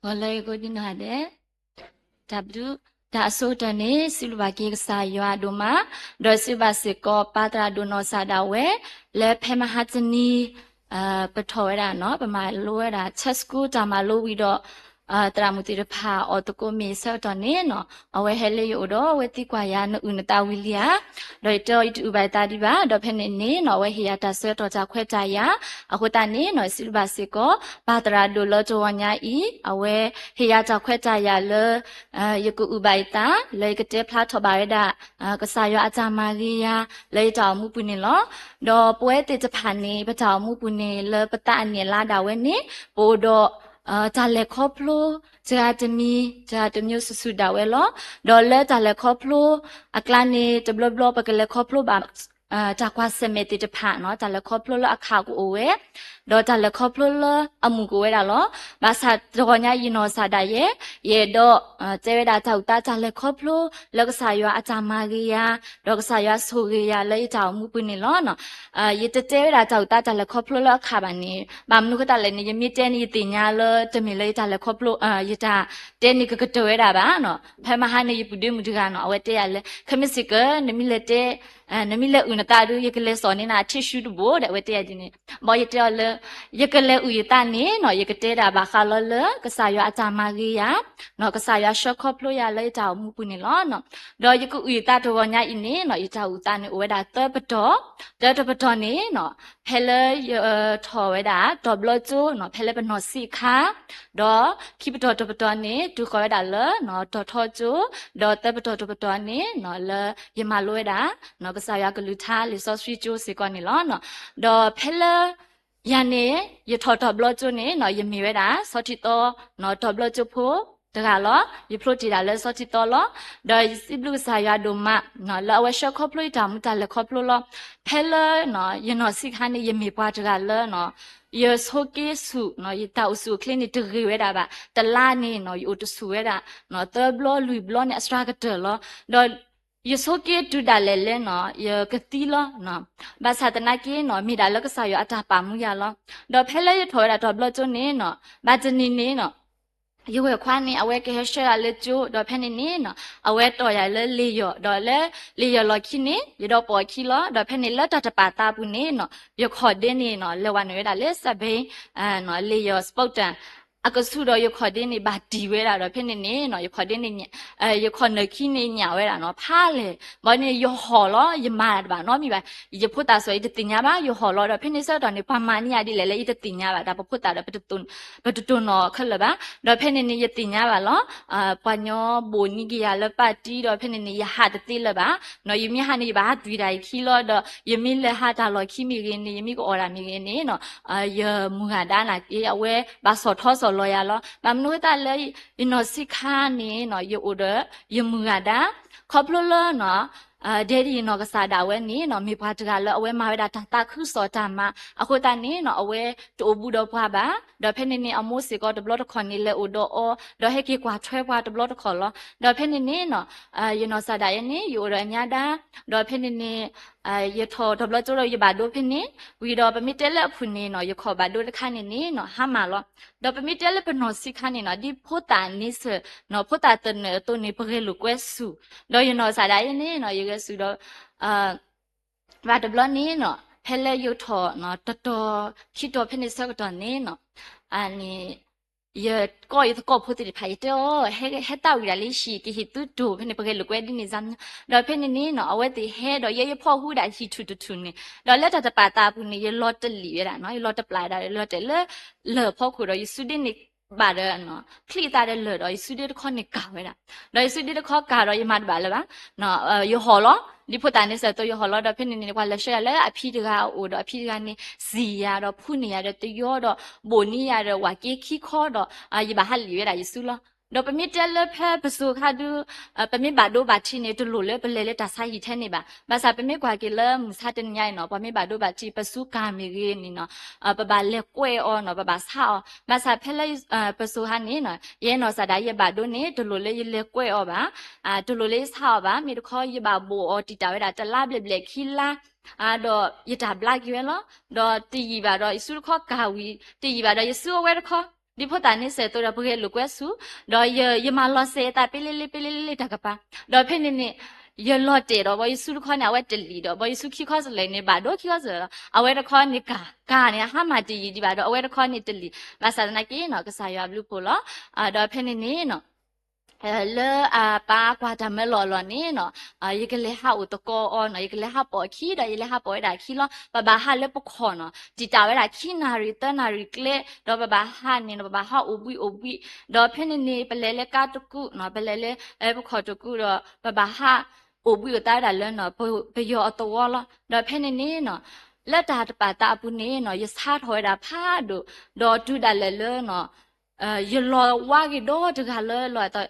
ဂီၤလၢအဂ့ၤကိးဂၤဒဲး, တၢ်ဘျုး, တၢ်အဆိကတၢၢ်န့ၣ် စံးဘျုးဘၣ်က့ၤကစၢ်ယွၤဒိၣ်မး, ဒီးစံးဘျုးဘၣ်စ့ၢ်ကီး ပၢ်သရၣ်ဒိၣ်နီၢ်ကစၢ်ဒၣ်ဝဲ, လၢဖဲမဟါတနံၤ ပထီၣ်ဝဲဒၣ်နီၤ ပမၤလိဝဲဒၣ် Sunday School တၢ်မၤလိဝံၤဒီး သရၣ်မုၣ်သ့ၣ်တဖၣ်အီၣ်သကိးမ့ၤဆၢကတီၢ်န့ၣ်နီၤ အဝဲဟဲလၢယအိၣ်ဒီး အဝဲသံကွၢ်ယၤ နအုၣ်နသးဝံၤလံဧါ, ဒီးယတဲအီၤ ယတအုၣ်ဘၣ်ယသးဒံးဘၣ်, ဒီးဖဲန့ၣ်န့ၣ်နီၤ အဝဲဟ့ၣ်ယၤတၢ်ဆၢကတီၢ်တၢ်ခွဲးတၢ်ယာ်, အဃိသတးန့ၣ်နီၤ စံးဘျုးဘၣ်စ့ၢ်ကီး ပၢ်သရၣ်ဒိၣ်လၢတဂီၤညါအံၤ အဝဲဟ့ၣ်ယၤတၢ်ခွဲးတၢ်ယာ်လၢ ယကအုၣ်ဘၣ်ယသး လၢယကတဲဖျါထီၣ်ဘၣ်ဝဲဒၣ် ကစၢ်ယွၤအတၢ်မၤဂ့ၤယၤ လၢယတၢ်အိၣ်မူပူၤန့ၣ်လီၤ. ဒီးပဝဲသ့ၣ်တဖၣ်န့ၣ် ပတၢ်အိၣ်မူပူၤန့ၣ် လၢပသးအနံၣ်အလါဒၣ်ဝဲန့ၣ် ပအိၣ်ဒီး တၢ်လဲၤခီဖျိ တဂၤတမံၤ တဂၤတမျိုးစုာ်စုာ်ဒၣ်ဝဲလီၤ. ဒီးလၢတၢ်လဲၤခီဖျိအကျါန့ၣ် တဘျီဘျီပကလဲၤခီဖျိဘၣ် တၢ်ကွၢ်ဆၢၣ်မဲာ်သ့ၣ်တဖၣ်နီၤ တၢ်လဲၤခီဖျိလၢအခးကအိၣ်ဝဲ ဒီးတၢ်လဲၤခီဖျိလၢအမုာ်ကအိၣ်ဝဲဒၣ်လီၤ. ဘၣ်ဆၣ်တဂီၤညါအံၤနီၢ်ကစၢ်ဒၣ်ယဲ ယအဲၣ်ဒိး တဲဝဲဒၣ်တၢ်အုၣ်သးတၢ်လဲၤခီဖျိ လၢကစၢ်ယွၤအတၢ်မၤဂ့ၤယၤ ဒီးကစၢ်ယွၤဆိၣ်ဂ့ၤယၤလၢယတၢ်အိၣ်မူပူၤန့ၣ်လီၤ. ယတတဲဝဲဒၣ်တၢ်အုၣ်သးတၢ်လဲၤခီဖျိလၢအခးဘၣ်န့ၣ် ဘၣ်မနုၤအဃိသတးလဲၣ်န့ၣ် ယမ့ၢ်တဲန့ၣ် ယသ့ၣ်ညါလၢတမ့ၢ်လၢယတၢ်လဲၤခီဖျိ ယတၢ်တဲန့ၣ်ကကတၢၢ်ဝဲဒၣ်ဘၣ်နီၤ. ဖဲမဟါန့ၣ် ယပုၢ်ဒ့မုၣ်တဂၤနီၤ အဝဲတဲယၤလၢ ခဲမုၢ်ဆ့ၣ်ကီး နမ့ၢ်လဲၤတဲ နမ့ၢ်လဲၤအုၣ်နသးဒီး ယကလဲၤစိာ်န့ၢ်နၤ tissue တဘိဒီး အဝဲတဲယၤဒ်န့ၣ်, ဘၣ်ယတဲအီၤလၢ ယကလဲၤအုၣ်ယသးန့ၣ်နီၤ ယကတဲဒၣ်ဘၣ်ဃးလီၤလၢ ကစၢ်ယွၤအတၢ်မၤဂ့ၤယၤ ကစၢ်ယွၤဆှၢခီဖျိယၤလၢယတၢ်အိၣ်မူပူၤန့ၣ်လီၤ. ဒီးယကအုၣ်ယသးတဂီၤညါအံၤန့ၣ်နီၤ ယတၢ်အုၣ်သးန့ၣ်အိၣ်ဝဲဒၣ်သၢပတီၢ်, သၢတပတီၢ်န့ၣ်နီၤ ဖဲလၢယထီၣ်ဝဲဒၣ် တီၤဘျီကၠိနီၤ ဖဲလၢပနီၢ်ဆံးအခါ, ဒီးခံပတီၢ်တပတီၢ်န့ၣ် တုၤဃီၤဝဲဒၣ်လၢ တီၤထီကၠိ, ဒီးသၢပတီၢ်တပတီၢ်န့ၣ်နီၤ လၢယမၤလိဝဲဒၣ် ကစၢ်ယွၤကလုၢ်ကထါလံာ်စီဆှံကၠိစ့ၢ်ကီးန့ၣ်လီၤ. ဒီးဖဲလၢ ယၤန့ၣ် ယထီၣ်တီၤဘျီကၠိန့ၣ်နီၤ ယမ့ၢ်ဝဲဒၣ် ဆီထံသီ တီၤဘျီကၠိဖိတဂၤလီၤ. ယဖျိတ့ၢ်ဒၣ်လၢဆီထံသီလီၤ. ဒီးယစံးဘျုးကစၢ်ယွၤဒိၣ်မး လၢအဝဲဆှၢခီဖျိယတၢ်မူတၢ်လဲၤခီဖျိလီၤ. ဖဲလၢ ယနီၢ်ဆံးခါန့ၣ် ယမ့ၢ်ပှၤတဂၤလၢ ယဆိးက့ဆူၣ် ယတၢ်အိၣ်ဆူၣ်အိၣ်ချ့န့ၣ် တဂ့ၤဝဲဒၣ်ဘၣ်. တလါန့ၣ်နီၤ ယအိၣ်တဆူၣ်ဝဲဒၣ် သၢဘျီလွံၢ်ဘျီန့ၣ် အစှၤကတၢၢ်လီၤ. ဒီး ယဆိးက့တုၤဒၣ်လဲာ်လၢနီၤ ယကသံလီၤ. ဘၣ်ဆၣ်သနာ်က့နီၤ မ့ၢ်ဒၣ်လၢကစၢ်ယွၤအတၢ်ပာ်မူယၤလီၤ. ဒီးဖဲလၢယထီၣ်ဝဲဒၣ်တီၤဘျီကၠိန့ၣ်နီၤ ဘၣ်တနံၤန့ၣ်နီၤ ယဝဲၢ်ခွါန့ၣ် အဝဲကဟဲဆှၢယၤလၢကၠိ ဒီးဖဲန့ၣ်န့ၣ်နီၤ အဝဲတီၢ်ယၤလၢလ့ၣ်ယီၤ ဒီးလၢလ့ၣ်ယီၤလီၢ်ခံန့ၣ် ယဒီးပိာ်အခံလီၤ. ဒီးဖဲန့ၣ်လၢတၢ်တပာ်သးပူၤန့ၣ်နီၤ ယခီၣ်ဒ့န့ၣ်နီၤ လဲၤဝဲနုာ်ဝဲဒၣ်လၢ စဘ့ၣ် လ့ၣ်ယီၤ စပိးတၢၣ် အကဆူၣ်ဒီးယခီၣ်ဒ့န့ၣ် ဘၣ်တံၢ်ဝဲဒၣ်ဒီးဖဲန့ၣ်န့ၣ်နီၤ ယခီၣ်ဒ့န့ၣ် ယခီၣ်နၢၣ်ခံန့ၣ်ညၣ်ဝဲဒၣ်နီၤ ဖးလဲၢ်. ဘၣ်န့ၣ် ယဟီၣ်လီၤ ယမၤတၢ်တဘၣ်နီတမံၤဘၣ်. ယဖိသၣ်စီၤ ယတသ့ၣ်ညါဘၣ် ယဟီၣ်လီၤ ဒီးဖဲန့ၣ်ဆၢကတီၢ်န့ၣ် ပှၤမၤန့ၢ်ယၤဒ်လဲၣ်လၢယတသ့ၣ်ညါဘၣ် တၢ်ပဖိသၣ်ဒီး ပတတိၢ်နီၣ်ခဲလၢာ်ဘၣ်. ဒီးဖဲန့ၣ်န့ၣ် ယသ့ၣ်ညါဘၣ်လီၤ ပှၤညီဘိၣ်န့ၢ်က့ၤယၤလၢပၢ်တံၢ် ဒီးဖဲန့ၣ်န့ၣ် ယဟးတသ့လၢၤဘၣ်. ယမ့ၢ်ဟးန့ၣ် ယဘၣ်ဟးတွံၢ်တၢ်အခံလီၤ ဒီးယမ့ၢ်လဲၤဟးတၢ်လီၢ်ခံမ့ၢ်ဂ့ၤန့ၣ် ယမ့ၢ်ကအီၣ်တၢ်မ့ၢ်ဂ့ၤန့ၣ်နီၤ ယမုၢ်ဂၤဒါနာ်က့ အဝဲဘၣ်ဆီၣ်ထီဆီၣ်လီၤယၤလီၤ. ဘၣ်မနုၤအဃိသတးလၢ ယနီၢ်ဆံးခါန့ၣ်နီၤ ယအိၣ်ဒီးယမုၢ်ဂၤဒါ ခီဖျိလၢနီၤ ဒဲဒၣ်ယနီၢ်ကစၢ်ဒၣ်ဝဲန့ၣ်နီၤ မ့ၢ်ပှၤတဂၤလၢအဝဲမၤဝဲဒၣ်တၢ်သးခုကစီၣ်တၢ်မၤ အဃိသတးန့ၣ်နီၤ အဝဲတအိၣ်ဘူးဒီးပှၤဘၣ်. ဒီးဖဲန့ၣ်န့ၣ် အမိၢ်စ့ၢ်ကီးတဘျီတခီၣ်န့ၣ် လဲၤအိၣ်ဒီးအီၤ ဒီးဟဲက့ၤကွၢ်ထွဲပှၤတဘျီတခီၣ်လီၤ. ဒီးဖဲန့ၣ်န့ၣ်နီၤ ယနီၢ်ကစၢ်ဒၣ်ယဲန့ၣ် ယအိၣ်ဒီးအညါဒါ ဒီးဖဲန့ၣ်န့ၣ် ယထီၣ်တီၤဘျီကၠိဒီးယဘၣ်ဒိဖဲန့ၣ် ဝံၤဒီးပမ့ၢ်တဲလၢအဖုၣ်န့ၣ်နီၤ ယခီၣ်ဘၣ်ဒိတခါန့ၣ်န့ၣ်နီၤ ဟါမၢ်လီၤ. ဒီးပမ့ၢ်တဲလၢပနီၢ်ဆံးခါန့ၣ်နီၤ ဒ်ဖိသၣ်န့ဆၢၣ်နီၤ ဖိသၣ်သနၢၣ်အသိးန့ၣ် ပဂဲၤလိာ်ကွဲဆူၣ် ဒီးယနီၢ်ကစၢ်ဒၣ်ယဲန့ၣ်နီၤ ယဂဲၤဆူၣ်ဒီး ဘၣ်တဘျီန့ၣ်နီၤ ဖဲလၢယထီၣ်တတီၤခံတီၤဖဲန့ၣ်ဆၢကတီၢ်န့ၣ်နီၤ န့ၣ် ယကိးယသကိးဖိသ့ၣ်တဖၣ် ယတဲအီၤ ဟဲသၣ်ဝံၤဒၣ်လၢဟံၣ် ကဟ့ၣ်သုတိၢ် ဖဲန့ၣ် ပဂဲၤလိာ်ကွဲဒ်န့ၣ်စ့ၢ် ဒီးဖဲန့ၣ်န့ၣ်နီၤ အဝဲသ့ၣ်ဟဲဒီးယဲယဖီၣ်ဃုဒၣ်ဟံၣ်ထူၣ်တထူၣ်န့ၣ် ဒီးလၢတၢ်တပာ်သးအပူၤန့ၣ် ယလီၤတလံာ်ဝဲဒၣ်နီၤ ယလီၤတပျၢ်ဝဲဒၣ် ယလီၤတဲာ်လၢ လၢၢ်ဖီခိၣ်ဒီးယစုဒ့န့ၣ် ဘၣ်ဒီး ချံၣ်သးဒီးလၢၢ်ဒီး ယစုဒ့တခီန့ၣ်ကၢ်ဝဲဒၣ် ဒီးယစုဒ့တခီကၢ်ဒီးယမၤတဘၣ်လၢၤဘၣ် ယဟီၣ်လီၤ ဒ်ဖိသၣ်န့ဆၢၣ်အသိးယဟီၣ်လီၤ ဒီးဖဲန့ၣ်န့ၣ် ပှၤလဲၤဆှၢယၤလၢအဖံတဂၤအအိၣ်ဒီး အဖံတဂၤန့ၣ် စံၢ်ယၤဒီးဖူန့ၢ်ယၤဒီးတယီဒီး ဘိၣ်န့ၢ်ယၤဒီးဝၤက့ခံခီဒီး ယဘၣ်ဟးလံာ်ဝဲဒၣ်ယစုလီၤ. ဒီးပမ့ၢ်တဲလၢဖဲပစိၤခါဒု ပမ့ၢ်ဘၣ်ဒိဘၣ်ထံးန့ၣ် တလိၣ်လၢပလဲၤလၢတၢ်ဆါဟံၣ်ထဲန့ၣ်ဘၣ်. ဘၣ်ဆၣ်ပမ့ၢ်ကွၢ်က့ၤလၢမုၢ်ဆါတနံၤညါအံၤနီၤ ပှၤမ့ၢ်ဘၣ်ဒိဘၣ်ထံး ပစုကၢ်မ့ၢ်ဂ့ၤန့ၣ်နီၤ ပဘၣ်လဲၤကွဲးအီၤနီၤ ပဘၣ်ဆါအီၤ. ဘၣ်ဆၣ်ဖဲလၢ ပစိၤခါန့ၣ်နီၤ ယဲနီၢ်ကစၢ်ဒၣ်ယဲဘၣ်ဒိန့ၣ် တလိၣ်လၢယလဲၤကွဲးအီၤဘၣ် တလိၣ်လၢယဆါအီၤဘၣ် မ့ၢ်တခီယဘၣ်ဘိၣ်အီၤတံာ်တာ်ဝဲဒၣ်တလါဘျဲၣ်ဘျဲၣ်ခံလါ ဒီးယတၢ်ဘျါက့ၤဝဲလီၤ. ဒီးတယံာ်ဘၣ်ဒီးယစုတခီကၢ်ဝံၤ တယံာ်ဘၣ်ဒီးယစုအဝဲတခီ ဒ်ဖိသၣ်န့ၣ်စဲးသိးဒီးပဂဲၤလိာ်ကွဲဆူ, ဒီးယမၤလီၤစဲးယသးပ့လ့လ့ပ့လ့လ့တၢ်ကပၤ, ဒီးဖဲန့ၣ်န့ၣ် ယလီၤတဲာ်ဒီးဘီယဆူတခီန့ၣ် အဝဲတလံၤဒီး ဘီယဆူခံခီစလဲၣ်န့ၣ် ဘၣ်ဒိခံခီစလဲၣ်လီၤ. အဝဲတခီန့ၣ်ကၤ ကၤန့ၣ် အဟါမၢ်တယံာ်ဒံးဘၣ်ဒီး အဝဲတခီန့ၣ်တလံၤ, ဘၣ်ဆၣ်သနာ်က့နီၤ ကစၢ်ယွၤဘျုးဖှိၣ်လီၤ. ဒီးဖဲန့ၣ်န့ၣ်နီၤ လၢအပၢ်ကွၢ်တၢ်မၢလီၤအလီၢ်န့ၣ်နီၤ, ယကလဲၤဟးအိၣ်သကိးအီၤနီၤ, ယကလဲၤဟးပိာ်အခံဒီး ယလဲၤဟးပိာ်ဝဲဒၣ်အခံလီၤ. ပဘၣ်ဟးလၢပခီၣ်နီၤ, တံာ်တာ်ဝဲဒၣ်ခံနၣ်ရံၣ်သၢနၣ်ရံၣ်ကျဲ, ဒီးပဘၣ်ဟးန့ၣ်နီၤ ပဘၣ်ဟးအိၣ်ဘှံးအိၣ်ဘှံး, ဒီးဖဲန့ၣ်န့ၣ် ပလဲၤလၢကါတကူၣ်နီၤ, ပလဲၤလၢပခီၣ်တကူၣ်ဒီး ပဘၣ်ဟးအိၣ်ဘှံးအိၣ်သါဝဲဒၣ်လၢနီၤ ပယီၤအသဝီလီၤ. ဒီးဖဲန့ၣ်န့ၣ်နီၤ လၢတၢ်တပာ်သးအပူၤန့ၣ်နီၤ ယဆါထီၣ်ဝဲဒၣ်ဖးဒိၣ်, ဒီးတုၤဒၣ်လဲာ်လၢနီၤ ယလီၤဝါဂ့ၤဒီတဂၤလၢလီၤအသး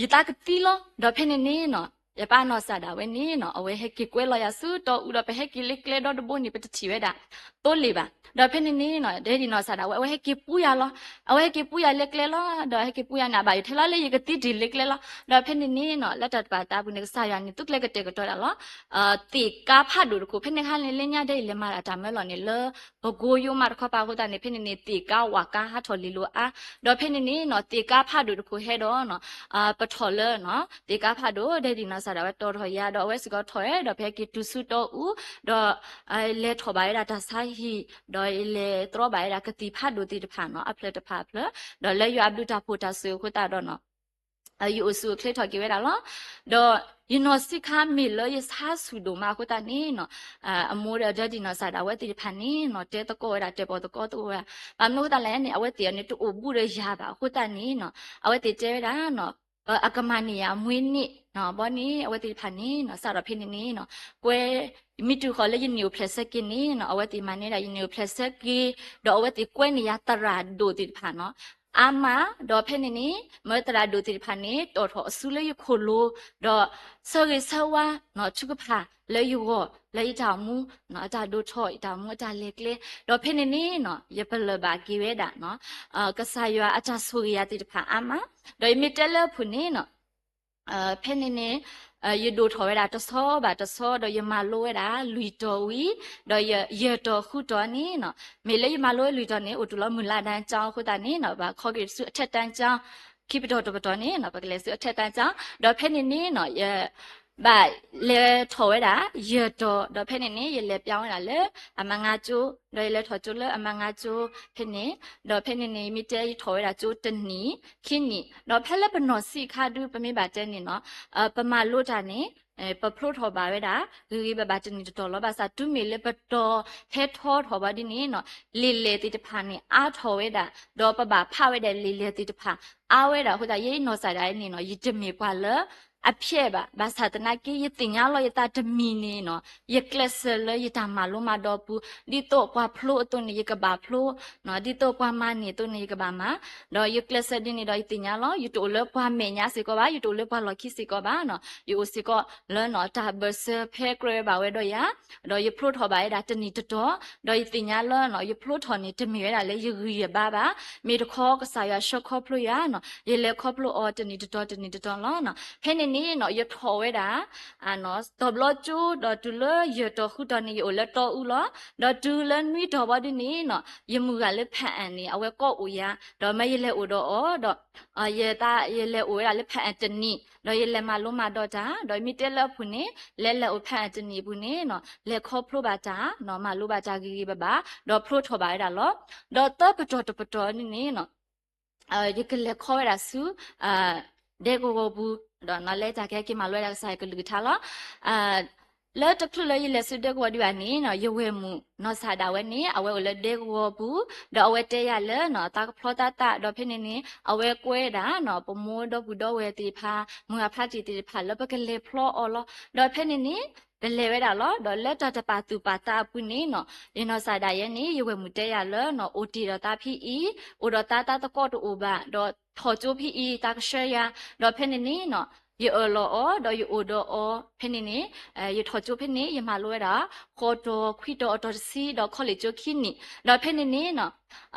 ယသးကသံလီၤ. ဒီးဖဲန့ၣ်န့ၣ်နီၤ ယပၢ်နီၢ်စၢ်ဒၣ်ဝဲန့ၣ်နီၤ အဝဲဟဲက့ၤကွဲလီၤယၤဆူတီအူဒီး ပဟဲက့ၤလၢကျဲဒီတဘိန့ၣ် ပတထံၣ်ဝဲဒၣ်သိလ့ၣ်ဘၣ်. ဒီးဖဲန့ၣ်န့ၣ်နီၤ ဒဲဒံၣ်နီၢ်စၢ်ဒၣ်ဝဲ အဝဲဟဲက့ၤပူယၤလီၤ. အဝဲဟဲက့ၤပူယၤလၢကျဲလီၤ. ဒီးဟဲက့ၤပူယၤန့ၣ် အဘၣ်ယိၣ်ထဲလီၤလၢယကသံတ့ၢ်လၢကျဲလီၤ. ဒီးဖဲန့ၣ်န့ၣ်နီၤ လၢတၢ်တပာ်သးအပူၤန့ၣ် ကစၢ်ယွၤန့ၣ် သူကျဲကတဲာ်ကတီၤဒၣ်လီၤ သ့ၣ်ကါဖးဒိၣ်တခိၣ်, ဖဲန့ၣ်ခါန့ၣ် လၢညါဒဲးအံၤ လဲၤမၤဒၣ်တၢ်မၢလီၤန့ၣ် လၢပကိယိမးတခီပၤအဃိသတးန့ၣ် ဖဲန့ၣ်န့ၣ် သ့ၣ်ကါဝၣ်ကါဟးထီၣ်လံၤလိာ်အါ. ဒီးဖဲန့ၣ်န့ၣ်နီၤ သ့ၣ်ကါဖးဒိၣ်တခိၣ်ဟဲဒီးနီၤ ပထီၣ်လၢနီၤ သ့ၣ်ကါဖးဒိၣ် ဒဲဒံၣ်နီၢ်စၢ်ဒၣ်ဝဲတီၤထီၣ်ယၤ ဒီးအဝဲစ့ၢ်ကီးထီၣ်ဝဲ ဒီးဖဲက့ၤတုၤဆူတီအူ ဒီး လဲၤထီၣ်ဘၣ်ဝဲဒၣ်တၢ်ဆါဟံၣ်, ဒီးလဲၤတြီဘၣ်ဝဲဒၣ်ကသံၣ်ဖးဒိၣ်သ့ၣ်တဖၣ်နီၤ အဖျၢၣ်တဖၣ်အဖျၢၣ်, ဒီးလၢယွၤအဘျုးတၢ်ဖှိၣ်တၢ်စူၤအဃိသတးဒီးနီၤ ယအိၣ်ဆူၣ်အိၣ်ချ့ထီၣ်က့ၤဝဲဒၣ်လီၤ. ဒီးယနီၢ်ဆံးခါမ့ၢ်လၢယဆါဆူၣ်ဒိၣ်မးအဃိသတးန့ၣ်နီၤ အမိၢ်ဒီးဒဲဒံၣ်နီၢ်စၢ်ဒၣ်ဝဲသ့ၣ်တဖၣ်န့ၣ်နီၤ တဲသကိးဝဲဒၣ် တဲပီၣ်သကိးသကိးဝဲဒၣ်, ဘၣ်မနုၤအဃိသတးလဲၣ်န့ၣ် အဝဲသ့ၣ်အီၤန့ၣ် တအိၣ်ဘူးဒီးယၤဘၣ်အဃိသတးန့ၣ်နီၤ အဝဲသ့ၣ်တဲဝဲဒၣ်နီၤ အကမၤန့ၢ်ယၤအမွေးနေ့နီၤ ဘီန့ၣ် အဝဲသ့ၣ်တဖၣ်န့ၣ်နီၤ စးထီၣ်ဖဲန့ၣ်န့ၣ်နီၤ ကွဲ မ့ၢ်တုၤဃီၤလၢယနံၣ်အိၣ်ဖျဲၣ်ဆၢက့ၤန့ၣ်နီၤ အဝဲသ့ၣ်မၤန့ၢ်ဒၣ်ယနံၣ်အိၣ်ဖျဲၣ်ဆၢက့ၤ, ဒီးအဝဲသ့ၣ်ကွဲန့ၢ်ယၤသရၣ်ဒိၣ်သ့ၣ်တဖၣ်နီၤ အါမး, ဒီးဖဲန့ၣ်န့ၣ် မ့ၢ်သရၣ်ဒိၣ်သ့ၣ်တဖၣ်န့ၣ် တီၣ်ထီၣ်အစုလၢယခိၣ်လိၤ, ဒီးဆၢဂ့ၤဆၢဝါနီၤ ထုကဖၣ်လၢယဂီၢ် လၢယတၢ်အိၣ်မူ အတၢ်ဒိၣ်ထီၣ် ယတၢ်အိၣ်မူအတၢ်လဲၤကျဲ, ဒီးဖဲန့ၣ်န့ၣ်နီၤ ယပလၢၢ်ဘၣ်က့ၤဝဲဒၣ်နီၤ ကစၢ်ယွၤအတၢ်ဆိၣ်ဂ့ၤယၤသ့ၣ်တဖၣ်အါမး, ဒီးယမ့ၢ်တဲလၢအပူၤန့ၣ်နီၤ ဖဲန့ၣ်န့ၣ် ယဒိၣ်ထီၣ်ဝဲဒၣ်တဆီဘၣ်တဆီ ဒီးယမၤလိဝဲဒၣ်လွံၢ်တီၤဝံၤ, ဒီးယ ယဲၢ်တီၤဃုတီၤန့ၣ်နီၤ, မ့ၢ်လၢယမၤလိဝဲလွံၢ်တီၤန့ၣ် အိၣ်တုၤလီၤမုၢ်လၢ်ဒၣ်ကၠီအဃိသတးန့ၣ်နီၤ ဘၣ်ခီက့ၤဆူအထက်တန်းကျောင်း, ခံပတီၢ်တပတီၢ်န့ၣ်နီၤ ပကလဲၤဆူအထက်တန်းကျောင်း, ဒီးဖဲန့ၣ်န့ၣ်နီၤ ယ ဘၣ်လဲၤထီၣ်ဝဲဒၣ် ယဲၢ်တီၤ, ဒီးဖဲန့ၣ်န့ၣ် ယလဲၤပျီဝဲဒၣ်လၢ အမါငါကၠိ, ဒီးယလဲၤထီၣ်ကၠိလၢအမါငါကၠိဖဲန့ၣ်, ဒီးဖဲန့ၣ်န့ၣ် ယမ့ၢ်တဲယထီၣ်ဝဲဒၣ်ကၠိတနံၣ်, ခံနံၣ်, ဒီးဖဲလၢပနီၢ်ဆံးခါဒု ပမ့ၢ်ဘၣ်တဲန့ၣ်နီၤ, ပမၤလိတၢ်န့ၣ် ပဖျိထီၣ်ဘၣ်ဝဲဒၣ် ဂ့ၤဂ့ၤဘၣ်ဘၣ်တနံၣ်တတီၤလီၤ. ဘၣ်ဆၣ်တုၤမ့ၢ်လၢပတီၤဟဲထီထီၣ်ဘၣ်ဒ်န့ၣ်နီၤ, လံာ်လဲၢ်သ့ၣ်တဖၣ်န့ၣ် အါထီၣ်ဝဲဒၣ်, ဒီးပဘၣ်ဖးဝဲဒၣ်လံာ်လဲၢ်သ့ၣ်တဖၣ် အါဝဲဒၣ်အဃိသတး ယနီၢ်စၢ်ဒၣ်န့ၣ်နီၤ ယတမ့ၢ်ပှၤလၢ အဖျဲးဘၣ်, ဘၣ်ဆၣ်သနာ်က့ ယသ့ၣ်ညါလီၤယသးတမံၤန့ၣ်နီၤ, ယကျဲးစၢးလၢယတၢ်မၤလိမၤဒိးအပူၤ, ဒ်သိးပှၤဖျိအသိးန့ၣ် ယကဘၣ်ဖျိ, ဒ်သိးပှၤမၤန့ၢ်အသိးန့ၣ် ယကဘၣ်မၤ, ဒီးယကျဲးစၢးဒ်န့ၣ်ဒီး ယသ့ၣ်ညါလီၤ ယတအိၣ်လၢပှၤမဲာ်ညါစ့ၢ်ကီးဘၣ်, ယတအိၣ်လၢပှၤလီၢ်ခံစ့ၢ်ကီးဘၣ်နီၤ, ယအိၣ်စ့ၢ်ကီးလၢနီၤ တၢ်ဘၢၣ်စၢၤဖဲကြၢးဝဲဘၣ်ဝဲဒီးယၤ, ဒီးယဖျိထီၣ်ဘၣ်ဝဲဒၣ်တနံၣ်တတီၤ, ဒီးယသ့ၣ်ညါလၢနီၤ ယဖျိထီၣ်န့ၣ် တမ့ၢ်ဝဲဒၣ်လၢယဂံၢ်ယဘါဘၣ်, မ့ၢ်တခီကစၢ်ယွၤဆှၢခီဖျိယၤနီၤ, ယလဲၤခီဖျိအီၤတနံၣ်တတီၤတနံၣ်တတီၤလီၤနီၤ. ဖဲန့ၣ်န့ၣ်နီၤ ယထီၣ်ဝဲဒၣ် တီၤဘျီကၠိ ဒီးတုၤလၢယဲၢ်တီၤဃုတီၤန့ၣ် ယအိၣ်လၢတီအူလီၤ. ဒီးတုၤလၢနွံတီၤဘၣ်ဒ်န့ၣ်နီၤ ယမုၢ်ဂၤလၢဖၣ်အၣ်န့ၣ် အဝဲကိးအိၣ်ယၤ, ဒီးမ့ၢ်ယလဲၤအိၣ်ဒီးအီၤဒီး ယသး ယလဲၤအိၣ်ဝဲဒၣ်လၢဖၣ်အၣ်တနံၣ် ဒီးယလဲၤမၤလိမၤဒိးတၢ်, ဒီးမ့ၢ်တဲလၢအပူၤန့ၣ် လဲၤလဲၤအိၣ်ဖၣ်အၣ်တနံၣ်အပူၤန့ၣ်နီၤ လဲၤခီဖျိဘၣ်တၢ်နီၤ မၤလိဘၣ်တၢ်ဂ့ၤဂ့ၤဘၣ်ဘၣ် ဒီးဖျိထီၣ်ဘၣ်ဝဲဒၣ်လီၤ. ဒီးသၢပတီၢ်တပတီၢ်န့ၣ်န့ၣ်နီၤ ယကလဲၤခီဝဲဒၣ်ဆူ ဒဲကဝီၤပူၤ, ဒီးနီၤ လၢတၢ်ကဟဲက့ၤမၤလိဝဲဒၣ်ကစၢ်ယွၤကလုၢ်ကထါလီၤ. လၢတချုးလၢယလဲၤဆူဒဲကဝီၤဒံးဘၣ်န့ၣ်နီၤ ယဝဲၢ်မုၣ်နီၢ်စၢ်ဒၣ်ဝဲန့ၣ် အဝဲအိၣ်လၢဒဲကဝီၤပူၤ, ဒီးအဝဲတဲယၤလၢနီၤ သးကဖျီသးသး ဒီးဖဲန့ၣ်န့ၣ် အဝဲကွဲဒၣ်နီၤ ပမိၢ်ဒီပုၢ်ဒီဝဲၢ်သ့ၣ်တဖၣ် မုၢ်အဖျါတံၢ်သ့ၣ်တဖၣ်လၢပကလဲၤဖျီအီၤလီၤ. ဒီးဖဲန့ၣ်န့ၣ် ပလဲၤဝဲဒၣ်လီၤ. ဒီးလၢတၢ်တပာ်သူၣ်ပာ်သးအပူၤန့ၣ်နီၤ ယနီၢ်စၢ်ဒၣ်ယဲန့ၣ် ယဝဲၢ်မုၣ်တဲယၤလၢနီၤ အိၣ်တ့ၢ်ဒီးသးဖဲအံၤ, အိၣ်ဒီးသး သးသကိးတအိၣ်ဘၣ်, ဒီးထီၣ်ကၠိဖဲအံၤ သးကဆှၢယၤ, ဒီးဖဲန့ၣ်န့ၣ်နီၤ ယအၢၣ်လီၤအီၤ ဒီးယအိၣ်ဒီးအီၤ ဖဲန့ၣ်န့ၣ် ယထီၣ်ကၠိဖဲန့ၣ် ယမၤလိဝဲဒၣ် ဃိးတီၤခွံတီၤအတီၤတဆံ ဒီးခီလ့ၣ်ကၠိခံနံၣ်, ဒီးဖဲန့ၣ်န့ၣ်နီၤ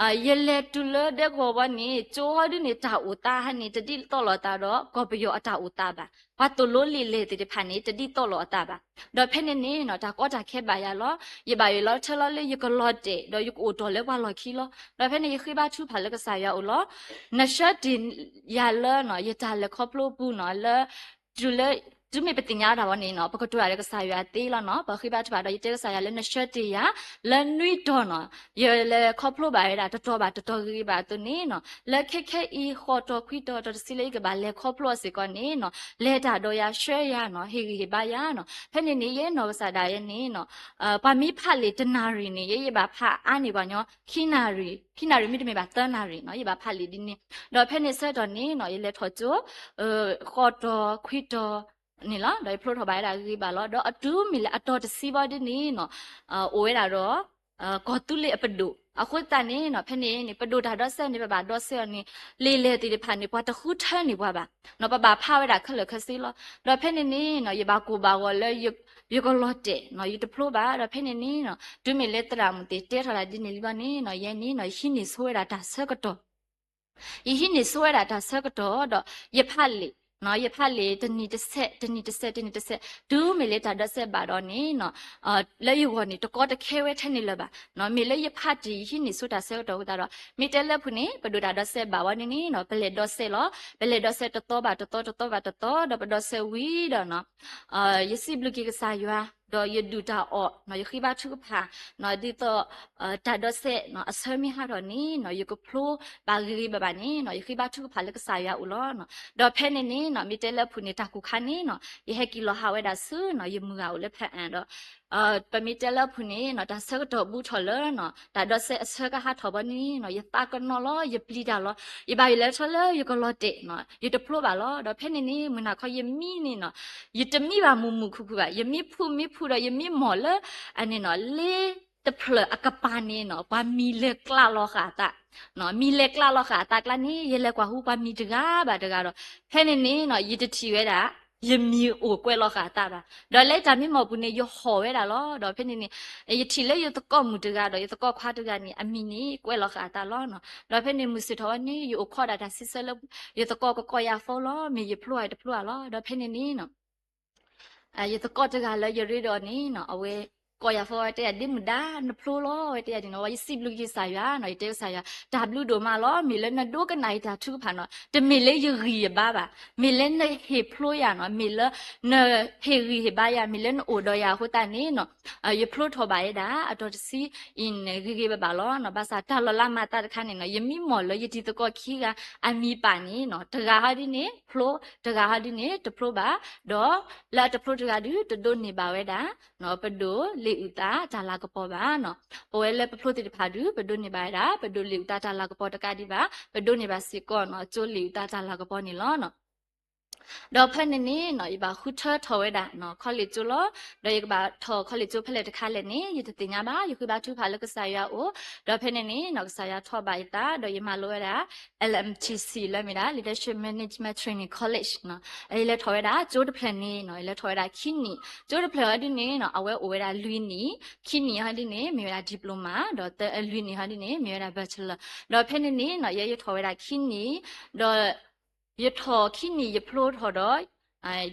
ယလဲၤတုၤလၢဒဲကဝီၤဘီန့ၣ် ကၠိဟီဒုန့ၣ် တၢ်အိၣ်သးဟဲန့ၣ် တဒ်သိးလိာ်အသးဒီး ကီၢ်ပယီၤအတၢ်အိၣ်သးဘၣ်. ပှၤသိၣ်လိလံာ်လဲၢ်သ့ၣ်တဖၣ်န့ၣ် တဒ်သိးလိာ်အသးဘၣ်. ဒီးဖဲန့ၣ်န့ၣ်နီၤ တၢ်ကီတၢ်ခဲဘၣ်ယၤလီၤ. ယဘၣ်ယိၣ်လီၤထၢလီၤလၢယကလီၤတဲာ် ဒီးယကအိၣ်တီၢ်လၢပှၤလီၢ်ခံလီၤ. ဒီးဖဲန့ၣ် ယဃ့ဘါထုကဖၣ်လၢကစၢ်ယွၤအအိၣ်လီၤ. နဆှၢတ့ၢ်ယၤလၢ ယတၢ်လဲၤခီဖျိအပူၤနီၤ လၢ တုၤလၢ တုၤမ့ၢ်ပသ့ၣ်ညါတၢ်ဝဲန့ၣ်နီၤ ပကတိၤတၢ်လၢကစၢ်ယွၤသ့လီၤနီၤ. ပဃ့ဘါထုကဖၣ်ဒီး ယတဲကစၢ်ယွၤလၢနဆှၢတ့ၢ်ယၤ လၢနွံတီၤနီၤ ယလဲၤခီဖျိဘၣ်ဝဲဒၣ် တတီၤဘၣ်တတီၤဂ့ၤဂ့ၤဘၣ်အသိးန့ၣ်နီၤ လၢခဲခဲအံၤ ဃိးတီၤခွံတီၤ တီၤတဆံလၢယကဘၣ်လဲၤခီဖျိအီၤစ့ၢ်ကီးန့ၣ်နီၤ လဲၤတၢ်ဒီးယၤ ဆှၢယၤနီၤ ဟ့ၣ်ဂံၢ်ဟ့ၣ်ဘါယၤနီၤ. ဖဲန့ၣ်န့ၣ် ယဲနီၢ်ကစၢ်ဒၣ်ယဲန့ၣ်နီၤ ပှၤမ့ၢ်ဖးလံာ်တနၣ်ရံၣ်န့ၣ် ယဲယဘၣ်ဖးအါန့ၢ်ပှၤညီ ခံနၣ်ရံၣ် ခံနၣ်ရံၣ်မ့တမ့ၢ်ဘၣ်သၢနၣ်ရံၣ်နီၤ ယဘၣ်ဖးလံာ်ဒ်န့ၣ်. ဒီးဖဲန့ၣ်ဆၢကတီၢ်န့ၣ်နီၤ ယလဲၤထီၣ်ကၠိ ဃိးတီၤခွံတီၤန့ၣ်လီၤ. ဒီးယဖျိထီၣ်ဘၣ်ဝဲဒၣ်ဂ့ၤဂ့ၤဘၣ်လီၤ. ဒီးအတုၤမ့ၢ်လၢအတီၤတဆံဘီဒ်န့ၣ်နီၤ အိၣ်ဝဲဒၣ်ဒီး ကီၢ်သူလ့ၤအပဒိၣ် အဃိသတးန့ၣ်နီၤ ဖဲန့ၣ်န့ၣ် ပဒိၣ်တၢ်ဒီးစဲးန့ၣ် ပဘၣ်ဒီးစဲးအီၤန့ၣ် လံာ်လဲၢ်သ့ၣ်တဖၣ်န့ၣ် ပှၤတဃုထၢန့ၢ်ပှၤဘၣ်နီၤ ပဘၣ်ဖးဝဲဒၣ်ခဲလၢာ်ခဲဆ့လီၤ. ဒီးဖဲန့ၣ်န့ၣ်နီၤ ယဘၣ်ကိၢ်ဘၣ်ဂီၤလၢ ယကလီၤတဲာ်နီၤ ယတဖျိဘၣ်. ဒီးဖဲန့ၣ်န့ၣ်နီၤ တုၤမ့ၢ်လၢသရၣ်မုၣ်သ့ၣ်တဲထီၣ်တၢ်ဒ်န့ၣ်လံဘီန့ၣ်နီၤ ယဲန့ၣ်နီၤ ယဟံးန့ၢ်ဆိဝဲဒၣ်တၢ်ဆၢကတီၢ် ယဟံးန့ၢ်ဆိဝဲဒၣ်တၢ်ဆၢကတီၢ်ဒီး ယဖးလံာ်နီၤ ယဖးလံာ်တနံၤတဆဲး တနံၤတဆဲး တနံၤတဆဲး တုၤမ့ၢ်လၢတၢ်ဒီးစဲးဘၣ်ဒီးန့ၣ်နီၤ လၢယဂီၢ်န့ၣ် တကီတခဲဝဲထဲန့ၣ်လၢၤဘၣ်နီၤ မ့ၢ်လၢယဖးတ့ၢ် ယဟံးန့ၢ်ဆိတၢ်ဆၢကတီၢ်အဃိသတးဒီး မ့ၢ်တဲလၢအပူၤန့ၣ် ပဒိၣ်တၢ်ဒီးစဲးဘၣ်ဝဲန့ၣ်န့ၣ်နီၤ ပလဲၤဒီးစဲးလီၤ. ပလဲၤဒီးစဲးတသီဘၣ်တသီ တသီဘၣ်တသီ ဒီးပဒီးစဲးဝံၤဒီးနီၤ ယစံးဘျုးက့ၤကစၢ်ယွၤ ဒီးယဒုၣ်တၢ်အီၣ်နီၤ ယဃ့ဘါထုကဖၣ်နီၤ ဒ်သိး တၢ်ဒီးစဲးနီၤ အဆၢမ့ၢ်ဟးထီၣ်န့ၣ်နီၤ ယကဖျိဘၣ်ဂ့ၤဂ့ၤဘၣ်ဘၣ်န့ၣ်နီၤ ယဃ့ဘါထုကဖၣ်လၢကစၢ်ယွၤအအိၣ်လီၤ. ဒီးဖဲန့ၣ်န့ၣ်နီၤ မ့ၢ်တဲလၢအပူၤန့ၣ် တၢ်ကူၣ်ခါန့ၣ်နီၤ ယဟဲက့ၤလီၤဟးဝဲဒၣ်ဆူနီၤ ယမုၢ်ဂၤအိၣ်လၢဖဲအံၤဒီး ပမ့ၢ်တဲလၢအပူၤန့ၣ်နီၤ တၢ်ဆၢကတီၢ်ဘူးထီၣ်လၢနီၤ တၢ်ဒီးစဲးအဆၢကဟးထီၣ်ဘီန့ၣ်နီၤ ယသးကနီၤလီၤ ယပျံၤတၢ်လီၤ ယဘၣ်ယိၣ်လီၤထၢလၢယကလီၤတဲာ်နီၤ ယတဖျိဘၣ်လီၤ. ဒီးဖဲန့ၣ်န့ၣ် မုၢ်နၤခီယမံန့ၣ်နီၤ ယတမံဘၣ်မုာ်မုာ်ခုၣ်ခုၣ်ဘၣ် ယမံဖုမံဖုဒီး ယမံမီၢ်လၢ အန့ၣ်နီၤ လ့တဖျၢၣ်အကပၤန့ၣ်နီၤ ပှၤမံၤလဲၤကျးလီၤဃာ်အသး မံၤလဲၤကျးလီၤဃာ်အသးကျါန့ၣ် ယလဲၤကွၢ်ဟူပှၤမံၤတဂၤဘၣ်တဂၤဒီး ဖဲန့ၣ်န့ၣ်နီၤ ယတထံၣ်ဝဲဒၣ် ယမံၤအိၣ်ကွဲးလီၤဃာ်အသးဘၣ်. ဒီးလၢတၢ်မံမီၢ်ပူၤန့ၣ် ယဟီၣ်ဝဲဒၣ်လီၤ. ဒီးဖဲန့ၣ်န့ၣ် ယထံၣ်လၢယသကိးမုၣ်တဂၤဒီး ယသကိးခွါတဂၤန့ၣ် အမံၤန့ၣ်ကွဲးလီၤဃာ်အသးလီၤ. ဒီးဖဲန့ၣ်မုၢ်ဆ့ၣ်ထီၣ်ဝဲန့ၣ် ယအိၣ်ခိးဒၣ်တၢ်စံးဆၢလၢ ယသကိးကကိးယၤ phone လီၤ မ့ၢ်ယဖျိဧါတဖျိဧါလီၤ. ဒီးဖဲန့ၣ်န့ၣ် ယသကိးတဂၤလၢယရ့ဒီးအီၤန့ၣ်နီၤ အဝဲကိးယၤ phone ဝဲတဲယၤ ဒ့မုၣ်ဒါ နဖျိလီၤ ဝဲတဲယၤန့ၣ်နီၤ ဝဲယစံးဘျုးက့ၤကစၢ်ယွၤနီၤ ယတဲကစၢ်ယွၤ တၢ်ဘျုးဒိၣ်မးလီၤ မ့ၢ်လၢနဒိကနၣ်ယတၢ်ထုကဖၣ်နီၤ တမ့ၢ်လၢယဂံၢ်ယဘါဘၣ် မ့ၢ်လၢနဟ့ၣ်ဖျိယၤနီၤ မ့ၢ်လၢနဟ့ၣ်ဂံၢ်ဟ့ၣ်ဘါယၤ မ့ၢ်လၢနအိၣ်ဒီးယၤအဃိသတးန့ၣ်နီၤ ယဖျိထီၣ်ဘၣ်ဝဲဒၣ် အတီၤတဆံအံၤန့ၣ် ဂ့ၤဂ့ၤဘၣ်ဘၣ်လီၤနီၤ ဘၣ်ဆၣ်တၢ်လီၤလးမၤသးတခါန့ၣ်နီၤ ယမံမီၢ်လၢယတံၤသကိးခံဂၤအမံၤပာ်န့ၣ်နီၤ တဂၤဟီဒ်န့ၣ် ဖျိ တဂၤဟီဒ်န့ၣ် တဖျိဘၣ် ဒီးလၢအတဖျိတဂၤဒုး တဒိးန့ၢ်ဘၣ်ဝဲဒၣ် ပဒိၣ်လ့ၣ်အုၣ်သးတၢ်လၤကပီၤဘၣ်နီၤ ပဝဲလၢပဖျိသ့ၣ်တဖၣ်ဒုး ပဒိးန့ၢ်ဘၣ်ဝဲဒၣ် ပဒိၣ်လ့ၣ်အုၣ်သးတၢ်လၤကပီၤတကးဒံးဘၣ် ပဒိးန့ၢ်ဘၣ်စ့ၢ်ကီးနီၤ ကၠိလ့ၣ်အုၣ်သးတၢ်လၤကပီၤန့ၣ်လီၤ. ဒီးဖဲန့ၣ်န့ၣ်နီၤ ယဘၣ်ဃုထၢထီၣ်ဝဲဒၣ် college ကၠိလီၤ. ဒီးယကဘၣ်ထီၣ် college ကၠိဖဲလဲၣ်တခါလဲၣ်န့ၣ် ယတသ့ၣ်ညါဘၣ် ယဃ့ဘါထုကဖၣ်လၢကစၢ်ယွၤအအိၣ် ဒီးဖဲန့ၣ်န့ၣ်နီၤ ကစၢ်ယွၤထီၣ်ဘၣ်ယသး ဒီးယမၤလိဝဲဒၣ် L M T C လၢမ့ၢ်ဒၣ် Leadership Management Training College နီၤ ယလဲၤထီၣ်ဝဲဒၣ်ကၠိတဖျၢၣ်န့ၣ်နီၤ ယလဲၤထီၣ်ဝဲဒၣ်ခံနံၣ် ကၠိတဖျၢၣ်ဟီဒ်န့ၣ်နီၤ အဝဲအိၣ်ဝဲဒၣ်လွံၢ်နံၣ် ခံနံၣ်ဟီဒ်န့ၣ် မ့ၢ်ဝဲဒၣ် diploma ဒီးလွံၢ်နံၣ်ဟီဒ်န့ၣ် မ့ၢ်ဝဲဒၣ် bachelor ဒီးဖဲန့ၣ်န့ၣ်နီၤ ယဲယထီၣ်ဝဲဒၣ်ခံနံၣ် ဒီး ယထီၣ်ခံနံၣ်ယဖျိထီၣ်ဒီး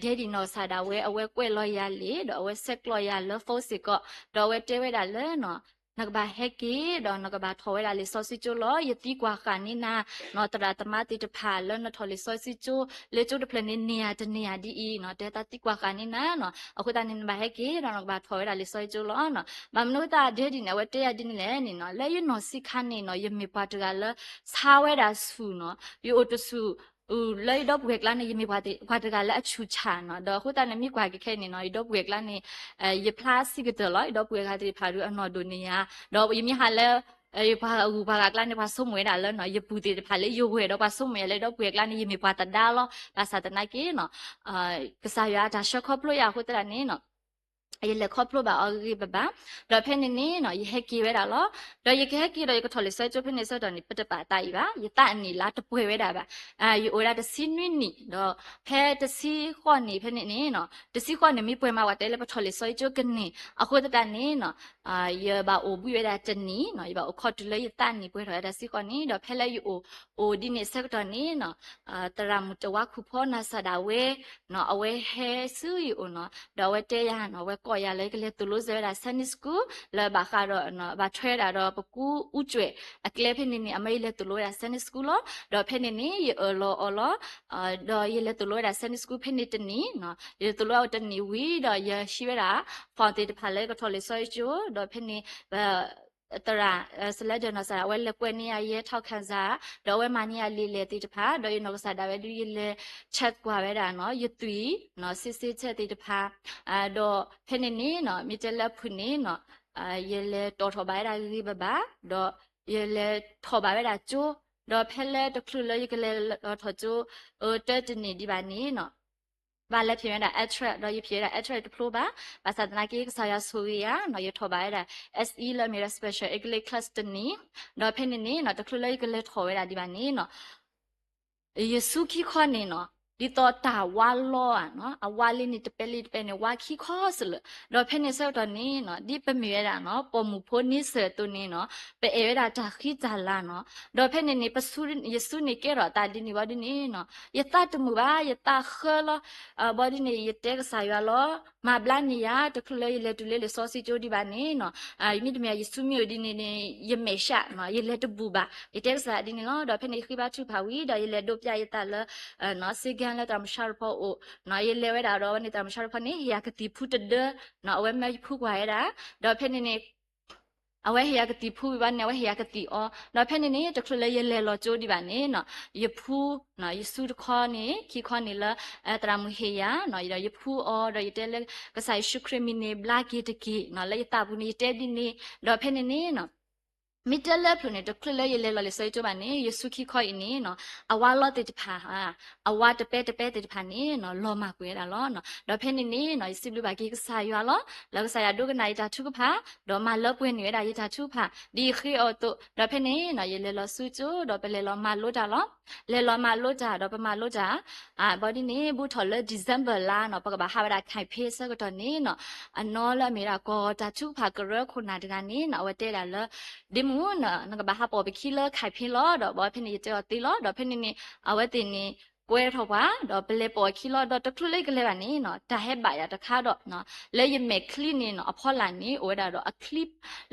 ဒဲဒံၣ်နီၢ်ကစၢ်ဒၣ်ဝဲ အဝဲကွဲးလီၤယၤလံာ် ဒီးအဝဲဆဲးကျိးယၤလၢ phone စ့ၢ်ကီး ဒီးအဝဲတဲဝဲဒၣ်လၢနီၤ နကဘၣ်ဟဲက့ၤ ဒီးနကဘၣ်ထီၣ်ဝဲဒၣ်လံာ်စီဆှံကၠိလီၤ. ယသံကွၢ်ဃာ်န့ၢ်နၤနီၤ သရၣ်သမါသ့ၣ်တဖၣ်လၢနထီၣ်လံာ်စီဆှံကၠိ လၢကၠိတဖျၢၣ်န့ၣ် န့ၢ်ယၤတန့ၢ်ယၤဒ်အံၤနီၤ တဲသးသံကွၢ်ဃာ်န့ၢ်နၤနီၤ အဃိသတးန့ၣ် နဘၣ်ဟဲက့ၤ ဒီးနကဘၣ်ထီၣ်ဝဲဒၣ်လံာ်စီဆှံကၠိလီၤနီၤ. ဘၣ်မနုၤအဃိသတးဒဲဒံၣ်န့ၣ် အဝဲတဲယၤဒ်န့ၣ်လဲၣ်န့ၣ်နီၤ လၢယနီၢ်ဆံးခါန့ၣ်နီၤ ယမ့ၢ်ပှၤတဂၤလၢ ဆါဝဲဒၣ်ဆူၣ်နီၤ ယအိၣ်တဆူၣ် လၢယဒီပုၢ်ဝဲၢ်ကျါန့ၣ် ယမ့ၢ်ပှၤတဂၤလၢအဆူၣ်ဆၣ်နီၤ ဒီးအဃိသတးန့ၣ် မ့ၢ်ကွၢ်က့ၤခဲအံၤန့ၣ်နီၤ ယဒီပုၢ်ဝဲၢ်ကျါန့ၣ် ယဖျါစံးကတၢၢ်လီၤ ယဒီပုၢ်ဝဲၢ်ကျါသ့ၣ်တဖၣ်ဒုးအနီၢ်ဒိၣ်န့ၢ်ယၤ ဒီးယမ့ၢ်ဟးလၢ ယပှၤဂုၤပှၤဂၤကျါန့ၣ် ပှၤဆိကမိၣ်ဝဲဒၣ်လၢနီၤ ယပုၢ်သ့ၣ်တဖၣ်လၢယဝဲၢ်ဒီးပှၤဆိကမိၣ်ယၤလၢယဒီပုၢ်ဝဲၢ်ကျါန့ၣ် ယမ့ၢ်ပှၤသဒါလီၤ ဘၣ်ဆၣ်သနာ်က့နီၤ ကစၢ်ယွၤအတၢ်ဆှၢခီဖျိယၤအဃိသတးန့ၣ်နီၤ ယလဲၤခီဖျိဘၣ်အီၤဂ့ၤဂ့ၤဘၣ်ဘၣ်, ဒီးဖဲန့ၣ်န့ၣ်နီၤ ယဟဲက့ၤဝဲဒၣ်လီၤ. ဒီးယကဟဲက့ၤဒီးယကထီၣ်လံာ်စီဆှံကၠိဖဲန့ၣ်ဆၢကတီၢ်န့ၣ် ပတပာ်သးအံၤဘၣ်, ယသးအနံၣ်လါတပှဲၤဝဲဒၣ်ဘၣ်, ယအိၣ်ဝဲဒၣ်တဆံနွံနံၣ်, ဒီးဖဲတဆံဃိးနံၣ်ဖဲန့ၣ်န့ၣ်နီၤ တဆံဃိးနံၣ်မ့ၢ်ပှဲၤမး ပှၤတဲလၢပထီၣ်လံာ်စီဆှံကၠိကန့ၢ်, အဃိသတးန့ၣ်နီၤ ယဘၣ်အိၣ်ဘှံးဝဲဒၣ်တနံၣ်နီၤ, ယဘၣ်အိၣ်ခီတုၤလၢယသးနံၣ်ပှဲၤထီၣ်ဝဲဒၣ်တဆံဃိးနံၣ်, ဒီးဖဲလၢယအိၣ် အိၣ်ဒ်န့ၣ်ဆၢကတီၢ်န့ၣ်နီၤ သရၣ်မုၣ်တဝါခူၣ်ဖီနၤစၢ်ဒၣ်ဝဲနီၤ အဝဲဟဲဆူယအိၣ်နီၤ, ဒီးအဝဲတဲယၤနီၤ အဝဲကိးယၤလၢယကလဲၤသိၣ်လိစၢၤဝဲဒၣ် Sunday School လၢဘၣ်ဃးဒီး ဘၣ်ထွဲဒၣ်ဒီးပကူအူကွဲးအကျဲဖဲန့ၣ်န့ၣ် အမ့ၢ်ယလဲၤသိၣ်လိဝဲဒၣ် Sunday School လီၤ. ဒီးဖဲန့ၣ်န့ၣ် ယအၢၣ်လီၤအီလီၤ ဒီးယလဲၤသိၣ်လိဝဲဒၣ် Sunday School ဖဲန့ၣ်တနံၣ်နီၤ, ယလဲၤသိၣ်လိဝဲတနံၣ်ဝံၤဒီး ယဟံးဝဲဒၣ် form သ့ၣ်တဖၣ်လၢကထီၣ်လံာ်စီဆှံကၠိ, ဒီးဖဲန့ၣ် သရၣ် စလဲဒီးနီၢ်စၢ်ဒၣ် အဝဲလဲၤကွဲးန့ၢ်ယၤယဲ ထောက်ခံစာ, ဒီးအဝဲမၤန့ၢ်ယၤလံာ်လဲၢ်သ့ၣ်တဖၣ်, ဒီးယနီၢ်ကစၢ်ဒၣ်ဝဲဒုး ယလဲၤ check ကွၢ်ဝဲဒၣ်နီၤ ယသွံၣ်နီၤ စစ်ဆေးချက်သ့ၣ်တဖၣ်, ဒီးဖဲန့ၣ်န့ၣ်နီၤ မ့ၢ်တဲလၢအဖုၣ်န့ၣ်နီၤ ယလဲၤတီၣ်ထီၣ်ဘၣ်ဝဲဒၣ်ဂ့ၤဂ့ၤဘၣ်ဘၣ်, ဒီးယလဲၤထီၣ်ဘၣ်ဝဲဒၣ်ကၠိ, ဒီးဖဲလၢတချုးလၢယကလဲၤလီၤထီၣ်ကၠိ အတၢတနံၣ်ဒံးဘၣ်န့ၣ်နီၤ ဘၣ်လဲၤဖံးဝဲဒၣ် address ဒီးယဖံးဝဲဒၣ် address တဖျိဘၣ်, ဘၣ်ဆၣ်သနာ်က့ ကစၢ်ယွၤဆိၣ်ဂ့ၤယၤနီၤ ယထီၣ်ဘၣ်ဝဲဒၣ် S E လၢအမ့ၢ်ဝဲဒၣ် Special English Class တနံၣ်, ဒီးဖဲန့ၣ်န့ၣ်နီၤ တချုးလၢယကလဲၤထီၣ်ဝဲဒၣ်ဒံးဘၣ်န့ၣ်နီၤ ယဆူခံခီန့ၣ်နီၤ ဒ်သိးတၢ်ဝါလီၤဧါနီၤ အဝါလံန့ၣ် တပဲလံတပဲန့ၣ် ဝါခံခီစလၢာ်, ဒီးဖဲန့ၣ်ဆၢကတီၢ်န့ၣ်နီၤ ဒ်ပမ့ၢ်ဝဲဒၣ်နီၤ ပိာ်မုၣ်ဖိန့ဆၢၣ်အသိးန့ၣ်နီၤ ပအဲၣ်ဝဲဒၣ်တၢ်ဃံတၢ်လၤနီၤ, ဒီးဖဲန့ၣ်န့ၣ် ပဆူ ယဆူန့ၣ်ကဲထီၣ်သးဒ်န့ၣ်ဘၣ်ဒ်န့ၣ်နီၤ ယသးတမုာ်ဘၣ် ယသးဃၢလီၤ, ဘၣ်ဒ်န့ၣ် ယတဲကစၢ်ယွၤလီၤ မၤဘျါန့ၢ်ယၤ တချုးလၢယလဲၤတုၤလၢလံာ်စီဆှံကၠိဒံးဘၣ်န့ၣ်နီၤ, မ့တမ့ၢ်ယဆူမ့ၢ်အိၣ်ဒ်န့ၣ်န့ၣ် ယမဲာ်ဆှးနီၤ ယလဲၤတဘူးဘၣ် ယတဲကစၢ်ယွၤဒ်န့ၣ်လီၤ. ဒီးဖဲန့ၣ်ယဃ့ဘါထုကဖၣ်ဝံၤ ဒီးယလဲၤဒိးပျးယသးလၢ စ့ကၤလၢသရၣ်မုၣ်ဆါရဖီအအိၣ်နီၤ, ယလဲၤဝဲဒၣ်ဒီးဝဲန့ၣ်သရၣ်မုၣ်ဆါရဖီန့ၣ် ဟ့ၣ်ယၤကသံၣ်ဖူတဒၢ အဝဲမၢယဖူကွၢ်ဝဲဒၣ်, ဒီးဖဲန့ၣ်န့ၣ် အဝဲဟ့ၣ်ယၤကသံၣ်ဖူဝံၤဘၣ်န့ၣ် အဝဲဟ့ၣ်ယၤကသံၣ်အီ, ဒီးဖဲန့ၣ်န့ၣ် တချုးလၢယလဲၤလီၤကၠိဒံးဘၣ်န့ၣ်နီၤ ယဖူ ယဆူတခီန့ၣ် ခံခီန့ၣ်လၢ သရၣ်မုၣ်ဟ့ၣ်ယၤနီၤ, ဒီးယဖူအီ ဒီးယတဲလၢ ကစၢ်ယ့ၣ်ၡူးခရံာ်မံၤန့ၣ် ဘျါက့ၤတက့ၢ်နီၤ လၢယသးပူၤန့ၣ် ယတဲဒ်န့ၣ်, ဒီးဖဲန့ၣ်န့ၣ်နီၤ မ့ၢ်တဲလၢဖျၢၣ်န့ၣ် တချုးလၢယလဲၤလီၤလံာ်စီဆှံကၠိဘၣ်န့ၣ် ယဆူခံခီအံၤန့ၣ်နီၤ အဝါလီၤသ့ၣ်တဖၣ် အဝါတပဲတပဲသ့ၣ်တဖၣ်န့ၣ်နီၤ လီၤမၢ်ကွံာ်ဝဲဒၣ်လီၤ. ဒီးဖဲန့ၣ်န့ၣ်နီၤ ယစံးဘျုးဘၣ်က့ၤကစၢ်ယွၤလီၤ လၢကစၢ်ယွၤဒိကနၣ်ယတၢ်ထုကဖၣ် ဒီးမၤလၢပှဲၤန့ၢ်ဝဲဒၣ်ယတၢ်ထုကဖၣ် ဒ်ယဃ့အီၤအသိး, ဒီးဖဲန့ၣ်နီၤ ယလဲၤလီၤဆူကၠိ ဒီးပလဲၤလီၤမၤလိတၢ်လီၤ. လဲၤလီၤမၤလိတၢ် ဒီးပမၤလိတၢ် ဘၣ်ဒ်န့ၣ် ဘူးထီၣ်လၢ December လါနီၤ ပကဘၣ်ဟးဝဲဒၣ် campaign ဆၢကတီၢ်န့ၣ်နီၤ အနီၢ်လၢအမ့ၢ်ဒၣ်ကီၢ်တၢ်ထုကဖၣ်ကရၢခိၣ်နၢ်တဂၤန့ၣ်နီၤ အဝဲတဲဒၣ်လၢ ဒ့မုၣ်နီၤ နကဘၣ်ဟးပိာ်ပခံလၢ campaign လီၤ ဒီးဘၣ်ဖဲန့ၣ် ယတဲအီၤသ့လီၤ ဒီးဖဲန့ၣ်န့ၣ် အဝဲသ့ၣ်န့ၣ် ကွဲထီၣ်ပှၤ ဒီးပလဲၤပိာ်အခံလီၤ ဒီးတချုးလၢယကလဲၤဘၣ်န့ၣ်နီၤ တၢ်ဟဲဘၣ်ယၤတခါဒီး လၢယမဲာ်ချံန့ၣ်နီၤ အဖီလာ်န့ၣ် အိၣ်ဝဲဒၣ်ဒီးအချံ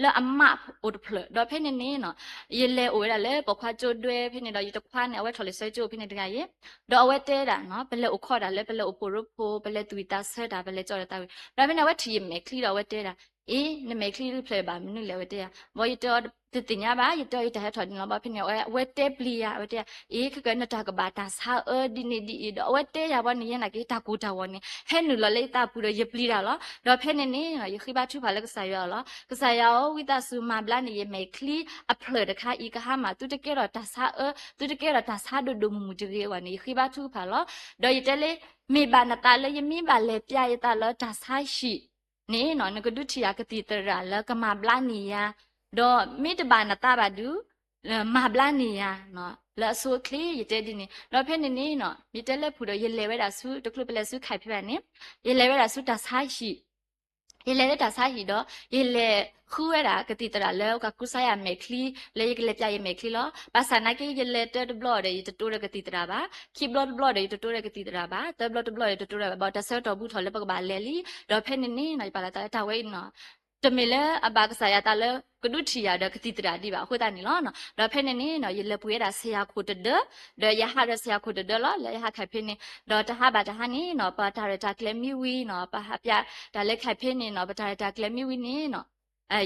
လၢအမးအိၣ်တဖျၢၣ် ဒီးဖဲန့ၣ်န့ၣ်နီၤ ယလဲၤအိၣ်ဝဲဒၣ်လၢပိာ်ခွါကၠိဒွဲဖဲန့ၣ်ဒီး ယတခွါန့ၣ် အဝဲထီၣ်လံာ်စီဆှံကၠိဖဲန့ၣ်တဂၤအံၤ ဒီးအဝဲတဲဒၣ်နီၤ ပလဲၤအိၣ်ခိးတၢ်လၢ ပလဲၤအိၣ်ဖှိၣ်ရိဖှိၣ် ပလဲၤသူၣ်ဝံၣ်သးဆၢတၢ် ပလဲၤကၠီၣ်တၢ်သးဝံၣ် ဒီးဖဲန့ၣ် အဝဲထံၣ်ယမဲာ်ချံဒီးအဝဲတဲဒၣ် အ့ နမဲာ်ချံတဖျၢၣ်ဘၣ်မနုၤလဲၣ် အဝဲတဲယၤ ဘၣ်ယတဲအီၤ တသ့ၣ်ညါဘၣ် ယတဲအီၤယတၢ်ဟဲထီၣ်ဒ်န့ၣ်လီၤ ဘၣ်ဖဲန့ၣ် အဝဲတဲပျံၤယၤ အဝဲတဲယၤ အ့ ခဲကနတၢ်ကဘၣ်တၢ်ဆါအၢဒ်န့ၣ်ဒ်အံၤ ဒီးအဝဲတဲယၤဘၣ်န့ၣ် ယဲနာ်က့ၤတၢ်ကိၢ်တၢ်ဂီၤန့ၣ် ဟဲနုာ်လီၤလၢယသးပူၤဒီးယပျံၤတၢ်လီၤ ဒီးဖဲန့ၣ်န့ၣ် ယဃ့ဘါထုကဖၣ်လၢကစၢ်ယွၤအအိၣ်လီၤ ကစၢ်ယွၤဧၢ ဝံသးစူၤမၤဘျါန့ၢ်ယမဲာ်ချံအဖျၢၣ်တခါအံၤ ကဟါမၢ်သုတကဲထီၣ်တၢ်ဆါအၢ သုတကဲထီၣ်တၢ်ဆါဒိၣ်ဒိၣ်မုၢ်မုၢ်တဂ့ၤအဂီၢ်န့ၣ် ယဃ့ဘါထုကဖၣ်လီၤ ဒီးယတဲလၢ မ့ၢ်ဘၣ်နသးလၢယမ့ၢ်ဘၣ်လဲၤပျးယသးလၢတၢ်ဆါဟံၣ်န့ၣ်နီၤ နကဒုးထံၣ်ယၤကသံၣ်သရၣ်လၢကမၤဘျါန့ၢ်ယၤ ဒီးမ့ၢ်တဘၣ်နသးဘၣ်ဒုး မၤဘျါန့ၢ်ယၤ လၢအဆိအချ့ ယတဲဒ်န့ၣ် ဒီးဖဲန့ၣ်န့ၣ်နီၤ ယတဲလၢဖုၣ်ဒီး ယလဲၤဝဲဒၣ်ဆူ တချုးပလဲၤဆူ ခၢ်ဖ့ဘၣ်န့ၣ် ယလဲၤဝဲဒၣ်ဆူတၢ်ဆါဟံၣ် ယလဲၤလၢတၢ်ဆါဟံၣ်ဒီး ယလဲၤဃုဝဲဒၣ်ကသံၣ်သရၣ်လၢ ကကူစါယၤမဲာ်ချံ လၢယကလဲၤပျးယမဲာ်ချံလီၤ. ဘၣ်ဆၣ်နာ်က့ ယလဲၤတၢတဘျီဒီး ယတတိဒီးကသံၣ်သရၣ်ဘၣ်. ခံဘျီတဘျီဒီး ယတတိဒီးကသံၣ်သရၣ်ဘၣ်. သၢဘျီတဘျီဒီး ယတတိဒီးဘၣ်. ဘၣ်တၢ်ဆၢကတီၢ်ဘူးထီၣ်လၢပကဘၣ်လဲၤလံ. ဒီးဖဲန့ၣ်န့ၣ်နီၤ ယပာ်လီၤသးလၢတၢ်ဝဲအံၤနီၤ တမ့ၢ်လၢအဘၣ်ကစၢ်ယွၤသးလၢ ကဒုးထံၣ်ယၤဒီးကသံၣ်သရၣ်ဒံးဘၣ် အဃိသတးန့ၣ်လီၤ. ဒီးဖဲန့ၣ်န့ၣ်နီၤ ယလဲၤပှ့ၤဝဲဒၣ်စ့ယၤခိၣ်တဒၢ ဒီးယဟးဒီးစ့ယၤခိၣ်တဒၢလီၤ လၢယဟးခၢ်ဖ့န့ၣ် ဒီးတဟးဘၣ်တဟါန့ၣ်နီၤ ပတၢ်ရဲၣ်တၢ်ကျဲၤမံဝံၤနီၤ ပဟးပျးတၢ်လၢခၢ်ဖ့န့ၣ်နီၤ ပတၢ်ရဲၣ်တၢ်ကျဲၤမံဝံၤန့ၣ်နီၤ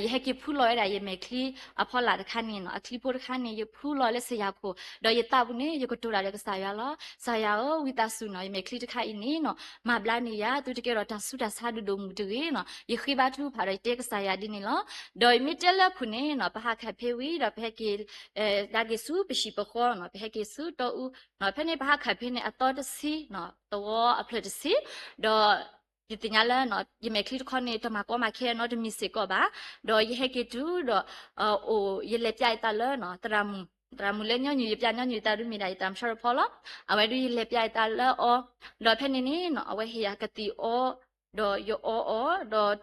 ယဟဲက့ၤဖူလီၤဝဲဒၣ်ယမဲာ်ချံအဖီလာ်တခါန့ၣ်နီၤ အချံဖိတခါန့ၣ် ယဖူလီၤလၢစ့ယၤခိၣ် ဒီးယသးပူၤန့ၣ် ယကတိၤတၢ်ဒီးကစၢ်ယွၤလီၤ. ကစၢ်ယွၤဧၢ ဝံသးစူၤနီၤ ယမဲာ်ချံတခါအံၤန့ၣ်နီၤ မၤဘျါန့ၢ်ယၤ သုတကဲထီၣ်တၢ်ဆူးတၢ်ဆါဒိၣ်ဒိၣ်မုၢ်တဂ့ၤနီၤ ယဃ့ဘါထုကဖၣ်ဒီးယတဲကစၢ်ယွၤဒ်န့ၣ်လီၤ. ဒီးယမ့ၢ်တဲလၢဖုၣ်န့ၣ်နီၤ ပဟးခၢ်ဖ့ဝံၤဒီးပဟဲက့ၤ ဒၣ်က့ၤဆူပဟံၣ်ပဃီနီၤ ပဟဲက့ၤဆူတီအူနီၤ ဖဲန့ၣ်ပဟးခၢ်ဖ့န့ၣ် အသီတဆံနီၤ သဝီအဖျၢၣ်တဆံ ဒီး ယသ့ၣ်ညါလၢ ယမဲာ်ချံတခီန့ၣ် တမၤကီမၤခဲနီတမံၤစ့ၢ်ကီးဘၣ်, ဒီးယဟဲက့ၤတုၤဒီး အိၣ် ယလဲၤပျးယသးလၢ သရၣ်မုၣ်, သရၣ်မုၣ်လၢညီနုၢ် ယပျးညီနုၢ်ယသးဒုးမ့ၢ်ဒၣ်ယတၢ်မဆါတဖီလီၤ. အဝဲဒုးယလဲၤပျးယသးလၢအီၤ, ဒီးဖဲန့ၣ်န့ၣ် အဝဲဟ့ၣ်ယၤကသံၣ်အီ, ဒီးယအီအီၤ, ဒီး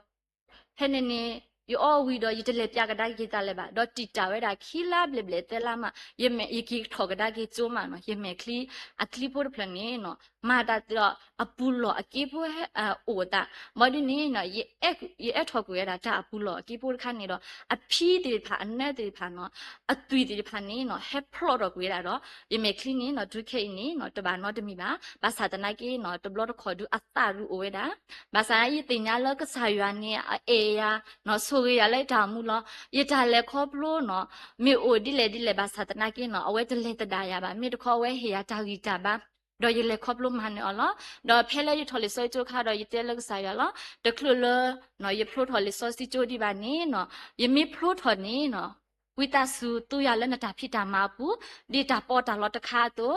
ဖဲန့ၣ်န့ၣ် ယအီဝံၤဒီး ယတလဲၤပျးကဒါက့ၤယသးလၢၤဘၣ်, ဒီးတံာ်တာ်ဝဲဒၣ်ခံလါဘျဲၣ်ဘျဲၣ်သၢလါမး ယမဲာ် ယက့ၤထီၣ်ကဒါက့ၤကၠိမးနီၤ, ယမဲာ်ချံအချံဖိတဖျၢၣ်န့ၣ်နီၤ မၤတၢ်သ့ဒီး အပူၤလီၢ်အက့ဖိ အိၣ်အသး, ဘၣ်ဒ်န့ၣ်နီၤ ယအဲၣ်ထီၣ်ကွံာ်ဝဲဒၣ်တၢ်အပူၤလီၢ်အက့ဖိတခါန့ၣ်ဒီး အဖံသ့ၣ်တဖၣ် အနၢသ့ၣ်တဖၣ်နီၤ အသွံၣ်သ့ၣ်တဖၣ်န့ၣ်နီၤ ဟဲဖျိးထီၣ်ကွံာ်ဝဲဒၣ်ဒီး ယမဲာ်ချံန့ၣ်နီၤ တုၤခဲအံၤန့ၣ်နီၤ တဘၣ်နီတမံၤဘၣ်. ဘၣ်ဆၣ်သနာ်က့နီၤ တဘျီတခီၣ်ဒုးအသၣ်ဒုးအိၣ်ဝဲဒၣ် ဘၣ်ဆၣ်ယသ့ၣ်ညါလၢကစၢ်ယွၤန့ၣ် အအဲၣ်ယၤနီၤ ဆိၣ်ဂ့ၤယၤလၢယတၢ်အိၣ်မူလီၤ. ယတၢ်လဲၤခီဖျိနီၤ မ့ၢ်အိၣ်ဒ်လဲၣ်ဒ်လဲၣ် ဘၣ်ဆၣ်သနာ်က့နီၤ အဝဲတလဲၤသဒၣ်ယၤဘၣ်. မ့ၢ်တခီအဝဲဟ့ၣ်ယၤတၢ်ဂံၢ်တၢ်ဘါ ဒီးယလဲၤခီဖျိမၤနၢၤအီၤလီၤ. ဒီးဖဲလၢယထီၣ်လံာ်စီဆှံကၠိခါဒီး ယတဲလၢကစၢ်ယွၤလီၤ. တချုးလၢ ယဖျိထီၣ်လံာ်စီဆှံကၠိဒံးဘၣ်န့ၣ်နီၤ ယမ့ၢ်ဖျိထီၣ်န့ၣ်နီၤ ဝံသးစူၤသူယၤလၢနတၢ်ဖံးတၢ်မၤအပူၤ, ဒ်တၢ်ပီးတၢ်လီတခါအသိး,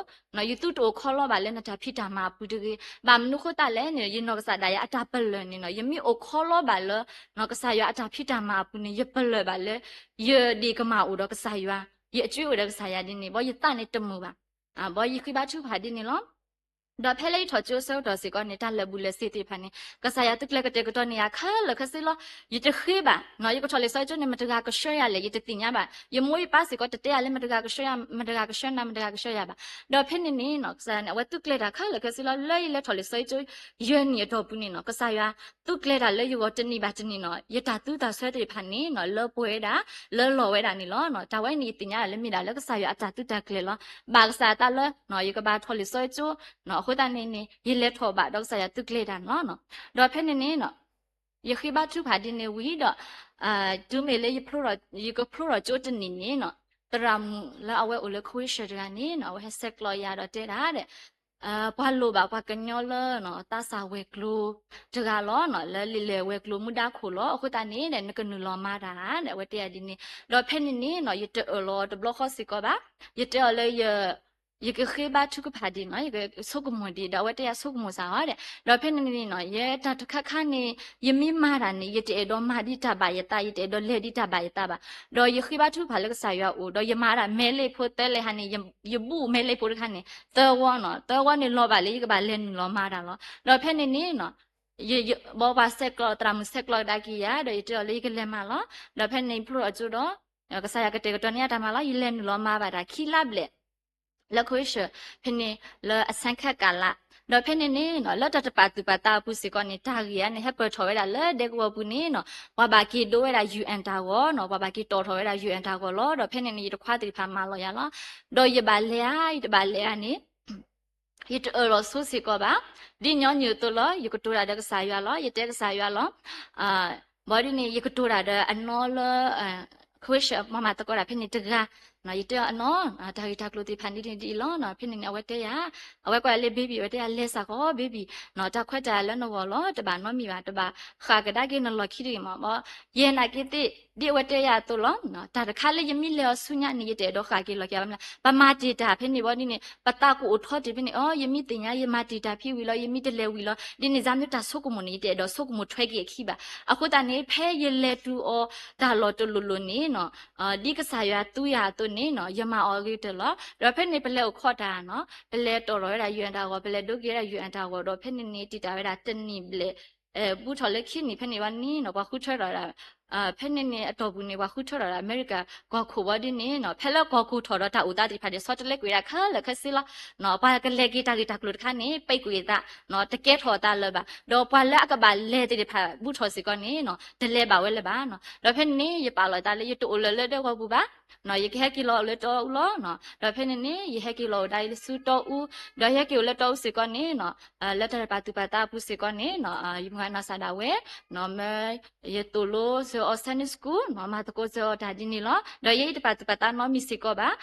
ယသူတအိၣ်ခီလီဘၣ်လၢနတၢ်ဖံးတၢ်မၤအပူၤတဂ့ၤ. ဘၣ်မနုၤဃိသတးလဲၣ်န့ၣ် ယနီၢ်ကစၢ်ဒၣ်ယၤအတၢ်ပလၢၢ်န့ၣ်နီၤ ယမ့ၢ်အိၣ်ခီလီဘၣ်လၢ ကစၢ်ယွၤအတၢ်ဖံးတၢ်မၤအပူၤန့ၣ် ယပလၢၢ်ဘၣ်လၢ ယဒ့ၣ်ကမၢ်အိၣ်ဒီးကစၢ်ယွၤ, ယအကၠွ့အိၣ်ဒီးကစၢ်ယွၤဒ်န့ၣ် ဘၣ်ယသးန့ၣ်တမုာ်ဘၣ်. ဘၣ်ယဃ့ဘါထုကဖၣ်ဒ်န့ၣ်လီၤ. ဒီးဖဲလၢယထီၣ်ကၠိအဆၢကတီၢ်စ့ၢ်ကီးန့ၣ် တၢ်လၢာ်ဘူၣ်လၢာ်စ့ၤသ့ၣ်တဖၣ်န့ၣ် ကစၢ်ယွၤသုကျဲၤကတဲာ်ကတီၤန့ၢ်ယၤခဲလၢာ်ခဲဆ့လီၤ. ယတဃ့ဘၣ်နီၤ ယကထီၣ်လံာ်စီဆှံကၠိန့ၣ် မတၤဂၤကဆှၢယၤလဲၣ် ယတသ့ၣ်ညါဘၣ်. ယမိၢ်ယပၢ်စ့ၢ်ကီးတတဲယၤလၢမတၤဂၤကဆှၢယၤ မတၤဂၤကဆှၢနၤ မတၤဂၤကဆှၢယၤဘၣ်. ဒီးဖဲန့ၣ်န့ၣ်နီၤ ကစၢ်ယွၤန့ၣ် အဝဲသုကျဲၤတၢ်ခဲလၢာ်ခဲဆ့လီၤ. လၢယလဲၤထီၣ်လံာ်စီဆှံကၠိ ယဲၢ်နံၣ်အတီၢ်ပူၤန့ၣ်နီၤ ကစၢ်ယွၤသုကျဲၤတၢ်လၢယဂီၢ်တနံၤဘၣ်တနံၤနီၤ ယတၢ်သူတၢ်စွဲသ့ၣ်တဖၣ်န့ၣ်နီၤ လၢပှဲၤဝဲဒၣ် လၢလီၤဝဲဒၣ်န့ၣ်လီၤ. တၢ်ဝဲန့ၣ်ယသ့ၣ်ညါလၢမ့ၢ်ဒၣ်လၢကစၢ်ယွၤအတၢ်သုတၢ်ကျဲၤလီၤ. ဘၣ်ကစၢ်အသးလၢ ယကဘၣ်ထီၣ်လံာ်စီဆှံကၠိ အဃိသတးန့ၣ်န့ၣ် ယလဲၤထီၣ်ဘၣ်ဒီးကစၢ်ယွၤသုကျဲၤတၢ်န့ၣ်လီၤ. ဒီးဖဲန့ၣ်န့ၣ်နီၤ ယဃ့ဘါထုကဖၣ်ဒ်န့ၣ်ဝံၤဒီး တုၤမ့ၢ်လၢ ယကဖျိထီၣ်ကၠိတနံၤန့ၣ်နီၤ သရၣ်မုၣ်လၢအဝဲအိၣ်လၢ Croatia တဂၤန့ၣ်နီၤ အဝဲဟဲဆဲးကျိးယၤဒီးတဲဒၣ်ဒီး ပှၤလိၣ်ဘၣ်ပှၤကညီလၢ သးစၢ်ဝဲၤကျိၤတဂၤလီၤ. လၢလံာ်လဲၢ်ဝဲၤကျိၤမူဒါခိၣ်လီၤ. အဃိသတးန့ၣ်ဒီး နကနုာ်လီၤမၤတၢ်ဒီး အဝဲတဲယၤဒ်န့ၣ်. ဒီးဖဲန့ၣ်န့ၣ်နီၤ ယတအၢၣ်လီၤတဘျီဃီစ့ၢ်ကီးဘၣ်. ယတဲအီၤလၢ ယကဃ့ဘါထုကဖၣ်ဒ်နီၤ ယကဆိကမိၣ်ဒံး ဒီးအဝဲတဲယၤဆိကမိၣ်စ့ၢ်ကီးဒီး ဒီးဖဲန့ၣ်န့ၣ်နီၤ ယဲတၢ်တခါခါန့ၣ် ယမ့ၢ်မၤတၢ်န့ၣ် ယတအဲၣ်ဒိးမၤဒ်တၢ်ဘၣ်ယသး ယတအဲၣ်ဒိးလဲၤဒ်တၢ်ဘၣ်ယသးဘၣ်. ဒီးယဃ့ဘါထုကဖၣ်လၢကစၢ်ယွၤအအိၣ် ဒီးယမၤဒၣ်မဲလ့ဖိသၢလဲဟါန့ၣ် ယဘူၣ်မဲလ့ဖိတခါန့ၣ် သၢဝီနီၤ သၢဝီန့ၣ်လီၤဘၣ်လၢယကဘၣ်လဲၤနုာ်လီၤမၤတၢ်လီၤ. ဒီးဖဲန့ၣ်န့ၣ်နီၤ ဘၣ်ပှၤဆဲးကျိး သရၣ်မုၣ်ဆဲးကျိးကဒါက့ၤယၤ ဒီးယတဲအီၤလၢယကလဲၤမၤလီၤ. ဒီးဖဲန့ၣ်ယဖျိထီၣ်ကၠိဒီး ကစၢ်ယွၤကတဲာ်ကတီၤန့ၢ်ယၤတၢ်မၤလီၤ. ယလဲၤနုာ်လီၤမၤဘၣ်တၢ်ခံလါဘျဲၣ် လၢ Croatia ဖဲန့ၣ် လၢအဆဲးခဲးကလး ဒီးဖဲန့ၣ်န့ၣ်နီၤ လၢတၢ်တပာ်သူၣ်ပာ်သးအပူၤစ့ၢ်ကီးန့ၣ် တၢ်ဂ့ၢ်အံၤန့ၣ် ဟဲပၢၢ်ထီၣ်ဝဲဒၣ်လၢဒဲကဝီၤပူၤန့ၣ်နီၤ ပှၤဘၣ်က့ၤဒိဝဲဒၣ် UN တၢ်ဂီၤနီၤ ပှၤဘၣ်က့ၤတီၣ်ထီၣ်ဝဲဒၣ် UN တၢ်ဂီၤလီၤ. ဒီးဖဲန့ၣ်န့ၣ် ယတခွါသ့ၣ်တဖၣ်မၤလီၤယၤလီၤ. ဒီးယဘၣ်လဲၤဧါ ယတဘၣ်လဲၤဧါန့ၣ် ယတအၢၣ်လီၤဆိစ့ၢ်ကီးဘၣ်. ဒ်ညီနုၢ်အသိးလီၤ ယကတိၤတၢ်ဒီးကစၢ်ယွၤလီၤ ယတဲကစၢ်ယွၤလီၤ. ဘၣ်ဒ်န့ၣ် ယကတိၤတၢ်ဒီးအနီၢ်လၢ Croatia ပှၤမၤသကိးတၢ်ဖဲန့ၣ်တဂၤ ယတဲအီၤအနီၢ် တၢ်ဂ့ၢ်တၢ်ကျိၤသ့ၣ်တဖၣ်န့ၣ်ဒ်အံၤလီၤ. ဖဲန့ၣ်န့ၣ် အဝဲတဲယၤ အဝဲကွၢ်လၢ baby အဝဲတဲယၤ လဲၤစ့ၢ်ကီး baby တၢ်ခွဲးတၢ်ယာ်လၢနဂီၢ်လီၤ တဘၣ်နီတမံၤဘၣ် တဘၣ်ဃၣ်ကဒါက့ၤနလီၢ်ခံတဂ့ၤမး ဘၣ် ယဲနာ်က့သ့ၣ် ဒ်အဝဲတဲယၤအသိးလီၤ. တၢ်တခါလၢယမ့ၢ်လဲၤအီၤဆူညါန့ၣ် ယတအဲၣ်ဒိးဃၣ်က့ၤလီၢ်ခံဘၣ်မနုၤလဲၣ် ပမၤတံာ်တာ်ဖဲန့ၣ်ဘၣ်ဒ်န့ၣ် ပသးကအိၣ်ထီတ့ၢ်ဖဲန့ၣ် အိ ယမ့ၢ်သ့ၣ်ညါ ယမၤတံာ်တာ်ဖဲဝံၤလီၤ ယမ့ၢ်တလဲၤဝံၤလီၤ ဒ်န့ၣ် စၢ်မ့ၢ်တၢ်ဆိကမိၣ်န့ၣ် ယတအဲၣ်ဒိးဆိကမိၣ်ထွဲက့ၤအခံဘၣ်. အဃိသတးန့ၣ် ဖဲယလဲၤတုၤအီၤတၢ်လီၢ်တလီၢ်လီၢ်န့ၣ်နီၤ ဒ်ကစၢ်ယွၤသူယၤအသိးန့ၣ်နီၤ ယမၤအီၤအဂ့ၤကတၢၢ်လီၤ. ဒီးဖဲန့ၣ် ပလဲၤအိၣ်ခိးတၢ်နီၤ ပလဲၤတီၣ်ထီၣ်ဝဲဒၣ် UN တၢ်ဂီၤ ပလဲၤဒိက့ၤဝဲဒၣ် UN တၢ်ဂီၤ ဒီးဖဲန့ၣ်န့ၣ် တံာ်တာ်ဝဲဒၣ်တနံၣ်ဘျဲၣ် ဘူးထီၣ်လၢခံနံၣ်ဖဲန့ၣ်ဝဲန့ၣ်နီၤ ပှၤဃုထၢထီၣ်ဝဲဒၣ် ဖဲန့ၣ်န့ၣ် အတီၢ်ပူၤန့ၣ် ပှၤဃုထၢထီၣ်ဝဲဒၣ် အမဲရကၤကီၢ်ခိၣ်ဘၣ်ဒ်န့ၣ်နီၤ ဖဲလၢကီၢ်ခိၣ်ထီၣ်ဒီးတၢ်အိၣ်သးသ့ၣ်တဖၣ်န့ၣ် ဆီတလဲကွံာ်ဒၣ်ခဲလၢာ်ခဲဆ့လီၤ. ပှၤကလဲၤက့ၤတၢ်ဂ့ၢ်တၢ်ကျိၤတခါန့ၣ် ပံးကွံာ်အသး တကဲထီၣ်အသးလၢၤဘၣ်. ဒီးပှၤလၢအကဘၣ်လဲၤသ့ၣ်တဖၣ်ဘူးထီၣ်စ့ၢ်ကီးန့ၣ်နီၤ တလဲၤဘၣ်ဝဲလၢၤဘၣ်နီၤ. ဒီးဖဲန့ၣ်န့ၣ် ယပာ်လီၤသးလၢယတအိၣ်လၢၤလၢဒဲကဝီၤပူၤဘၣ် ယကဟဲက့ၤလီၤအိၣ်လၢတီအူလီၤ. ဒီးဖဲန့ၣ်န့ၣ် ယဟဲက့ၤလီၤအိၣ်ဒၣ်အံၤလၢဆူတီအူ ဒီးယဟဲက့ၤအိၣ်လၢတီအူစ့ၢ်ကီးန့ၣ်နီၤ လၢတၢ်တပာ်သူၣ်ပာ်သးအပူၤစ့ၢ်ကီးန့ၣ်နီၤ ယမုၢ်ဂၤနီၢ်စၢ်ဒၣ်ဝဲ မ့ၢ်ယသိၣ်လိ အီၤ Sunday school နီၤ, မၤသကိးစၢၤအီၤတၢ်ဒ်န့ၣ်လီၤ. ဒီးယဲယတပာ်သူၣ်ပာ်သးနီတမံၤစ့ၢ်ကီးဘၣ်,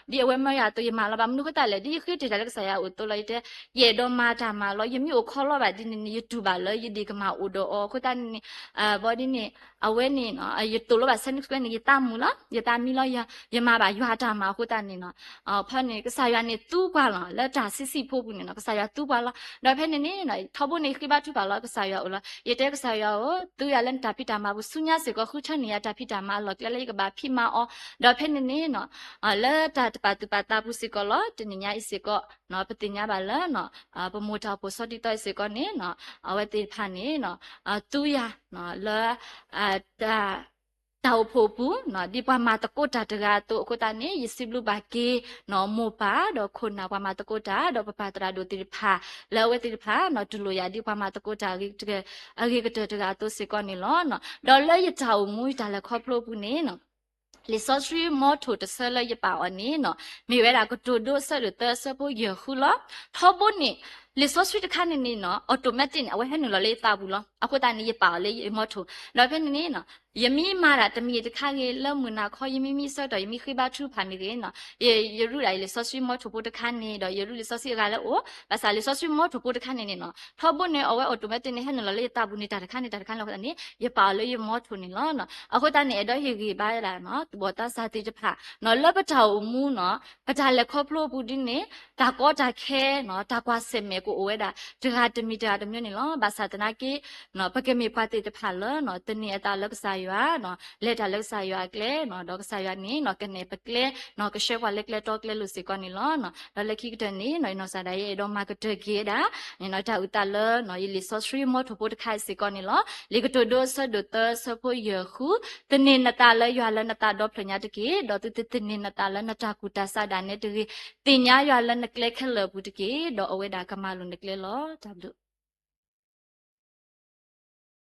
ဒီးဒ်အဝဲမၢယၤအသိး ယမၤလီၤ. ဘၣ်မနုၤအဃိသတးလဲၣ်, ဒ်ယဃ့တ့ၢ်တၢ်လၢကစၢ်ယွၤအအိၣ်အသိးလီၤ. ယတဲ ယအဲၣ်ဒိးမၤတၢ်မၤလီၤ, ယမ့ၢ်အိၣ်ခိးလီၤဘၣ်ဒ်န့ၣ်န့ၣ် ယတူၢ်ဘၣ်လၢယဒ့ၣ်ကမၣ်အိၣ်ဒီးအီၤအဃိသတးန့ၣ်န့ၣ်, ဘီဒ်န့ၣ် အဝဲန့ၣ် ယတိၢ်လီၤဘၣ် Sunday school န့ၣ် ယသးမုာ်လီၤ, ယသးမံလီၤ, ယမၤဘၣ်ယွၤအတၢ်မၤအဃိသတးန့ၣ်နီၤ, ဖဲန့ၣ် ကစၢ်ယွၤန့ၣ်သူပှၤလီၤ, လၢတၢ်ဆံးဆံးဖိပူၤန့ၣ်နီၤ ကစၢ်ယွၤသူပှၤလီၤ. ဒီးဖဲန့ၣ်န့ၣ် ထီဘိန့ၣ် ယဃ့ဘါထုကဖၣ်လီၤကစၢ်ယွၤအအိၣ်လီၤ. ယတဲကစၢ်ယွၤဧၢ, သုယၤလၢနတၢ်ဖံးတၢ်မၤပူၤ ဆူညါစ့ၢ်ကီး ဃုထၢန့ၢ်ယၤတၢ်ဖံးတၢ်မၤအလီၢ်ကျဲလၢယကဘၣ်ဖံးမၤအီၤ. ဒီးဖဲန့ၣ်န့ၣ်နီၤ လၢတၢ်တပာ်သူၣ်ပာ်သးပူၤစ့ၢ်ကီးလီၤ. တနံၤညါအံၤစ့ၢ်ကီး ပသ့ၣ်ညါဘၣ်လၢ ပမိၢ်တၢ်အိၣ်ဖှိၣ်စီၤတံၤသီစ့ၢ်ကီးန့ၣ် အဝဲသ့ၣ်တဖၣ်န့ၣ် သူယၤလၢ တၢ်အိၣ်ဖှိၣ်အပူၤ ဒ်ပှၤမၤသကိးတၢ်တဂၤအသိးအဃိသတးန့ၣ် ယစံးဘျုးဘၣ်က့ၤ မိၢ်ပၢ်ဒီးခိၣ်နၢ်ပှၤမၤသကိးတၢ် ဒီးပပၢ်သရၣ်ဒိၣ်သ့ၣ်တဖၣ် လၢအဝဲသ့ၣ်တဖၣ် တူၢ်လိာ်ယၤဒ်ပှၤမၤသကိးတၢ် အဂ့ၤကတၢၢ်တဂၤအသိးစ့ၢ်ကီးန့ၣ်လီၤ. ဒီးလၢယတၢ်အိၣ်မူယတၢ်လဲၤခီဖျိအပူၤန့ၣ် လံာ်စီဆှံမီထိၣ်တဆၢလၢယပာ်အီၤန့ၣ်နီၤ မ့ၢ်ဝဲဒၣ်ကတိၤဒိအဆၢဒိၣ်သၢအဆၢဖိယဲၢ်ဃုလီၤ. ထီဘိန့ၣ် လံာ်စီဆှံတခါန့ၣ်န့ၣ်နီၤ automatic န့ၣ် အဝဲဟဲနုာ်လီၤလၢယသးပူၤလီၤ. အဃိသတးန့ၣ် ယပာ်အီၤလၢယမီထိၣ် ဒီးဖဲန့ၣ်န့ၣ်နီၤ ယမ့ၢ်မၤတၢ်တမံၤတခါဂ့ၤ လၢမုၢ်နၤခီ ယမ့ၢ်မံဆၢကတီၢ် ယမ့ၢ်ဃ့ဘါထုကဖၣ်မ့ၢ်ဂ့ၤနီၤ ယရူၣ်ဒၣ်အံၤလံာ်စီဆှံမီထိၣ်ဖိတခါန့ၣ် ဒီးယရူၣ်လံာ်စီဆှံအဂၤလၢအအိၣ် ဘၣ်ဆၣ်လံာ်စီဆှံမီထိၣ်ဖိတခါန့ၣ်န့ၣ်နီၤ ထီဘိန့ၣ် အဝဲ automatic န့ၣ် ဟဲနုာ်လီၤလၢယသးပူၤန့ၣ် တၢ်တခါန့ၣ် တၢ်တခါန့ၣ်အဃိသတးန့ၣ် ယပာ်အီၤလၢယမီထိၣ်န့ၣ်လီၤ. အဃိသတးန့ၣ် အဲၣ်ဒိးဟ့ၣ်ဂံၢ်ဘါဝဲဒၣ် သူၣ်ဘီၣ်သးစၢ်သ့ၣ်တဖၣ်နီၤ လၢပတၢ်အိၣ်မူနီၤ ပတၢ်လဲၤခီဖျိအပူၤဒ်န့ၣ် တၢ်ကီတၢ်ခဲနီၤ တၢ်ကွၢ်ဆၢၣ်မဲာ်ကအိၣ်ဝဲဒၣ် တဂၤတမံၤတဂၤတမံၤန့ၣ်လီၤ. ဘၣ်ဆၣ်သနာ်က့ ပကမ့ၢ်ပှၤသ့ၣ်တဖၣ်လၢ သန့ၤအသးလၢကစၢ်ယွၤ လဲၤတၢ်လၢကစၢ်ယွၤအကျဲ ဒီးကစၢ်ယွၤန့ၣ် ကနဲၣ်ပကျဲ ကဆှၢပှၤလၢကျဲတီကျဲလိၤစ့ၢ်ကီးန့ၣ်လီၤ. ဒီးလၢခံကတၢၢ်န့ၣ် ယနီၢ်ကစၢ်ဒၣ်ယဲ အဲၣ်ဒိးမၤကတၢၢ်က့ၤဝဲဒၣ် တၢ်အုၣ်သးလၢ ယလံာ်စီဆှံမီထိၣ်ဖိတခါစ့ၢ်ကီးန့ၣ်လီၤ. လံာ်ကတိၤဒိအဆၢဒိၣ်သၢအဆၢဖိယဲၢ်ဃု, သန့ၤနသးလၢယွၤလၢနသးဒီဖျၢၣ်ညါတက့ၢ်, ဒီးသုတသန့ၤနသးလၢနတၢ်ကူၣ်တၢ်ဆးဒၣ်နဲတဂ့ၤ. သ့ၣ်ညါယွၤလၢနကျဲခဲလၢာ်အပူၤတက့ၢ်, ဒီးအဝဲဒၣ်ကမၤလိာ်နကျဲလီၤ. တၢ်ဘျုး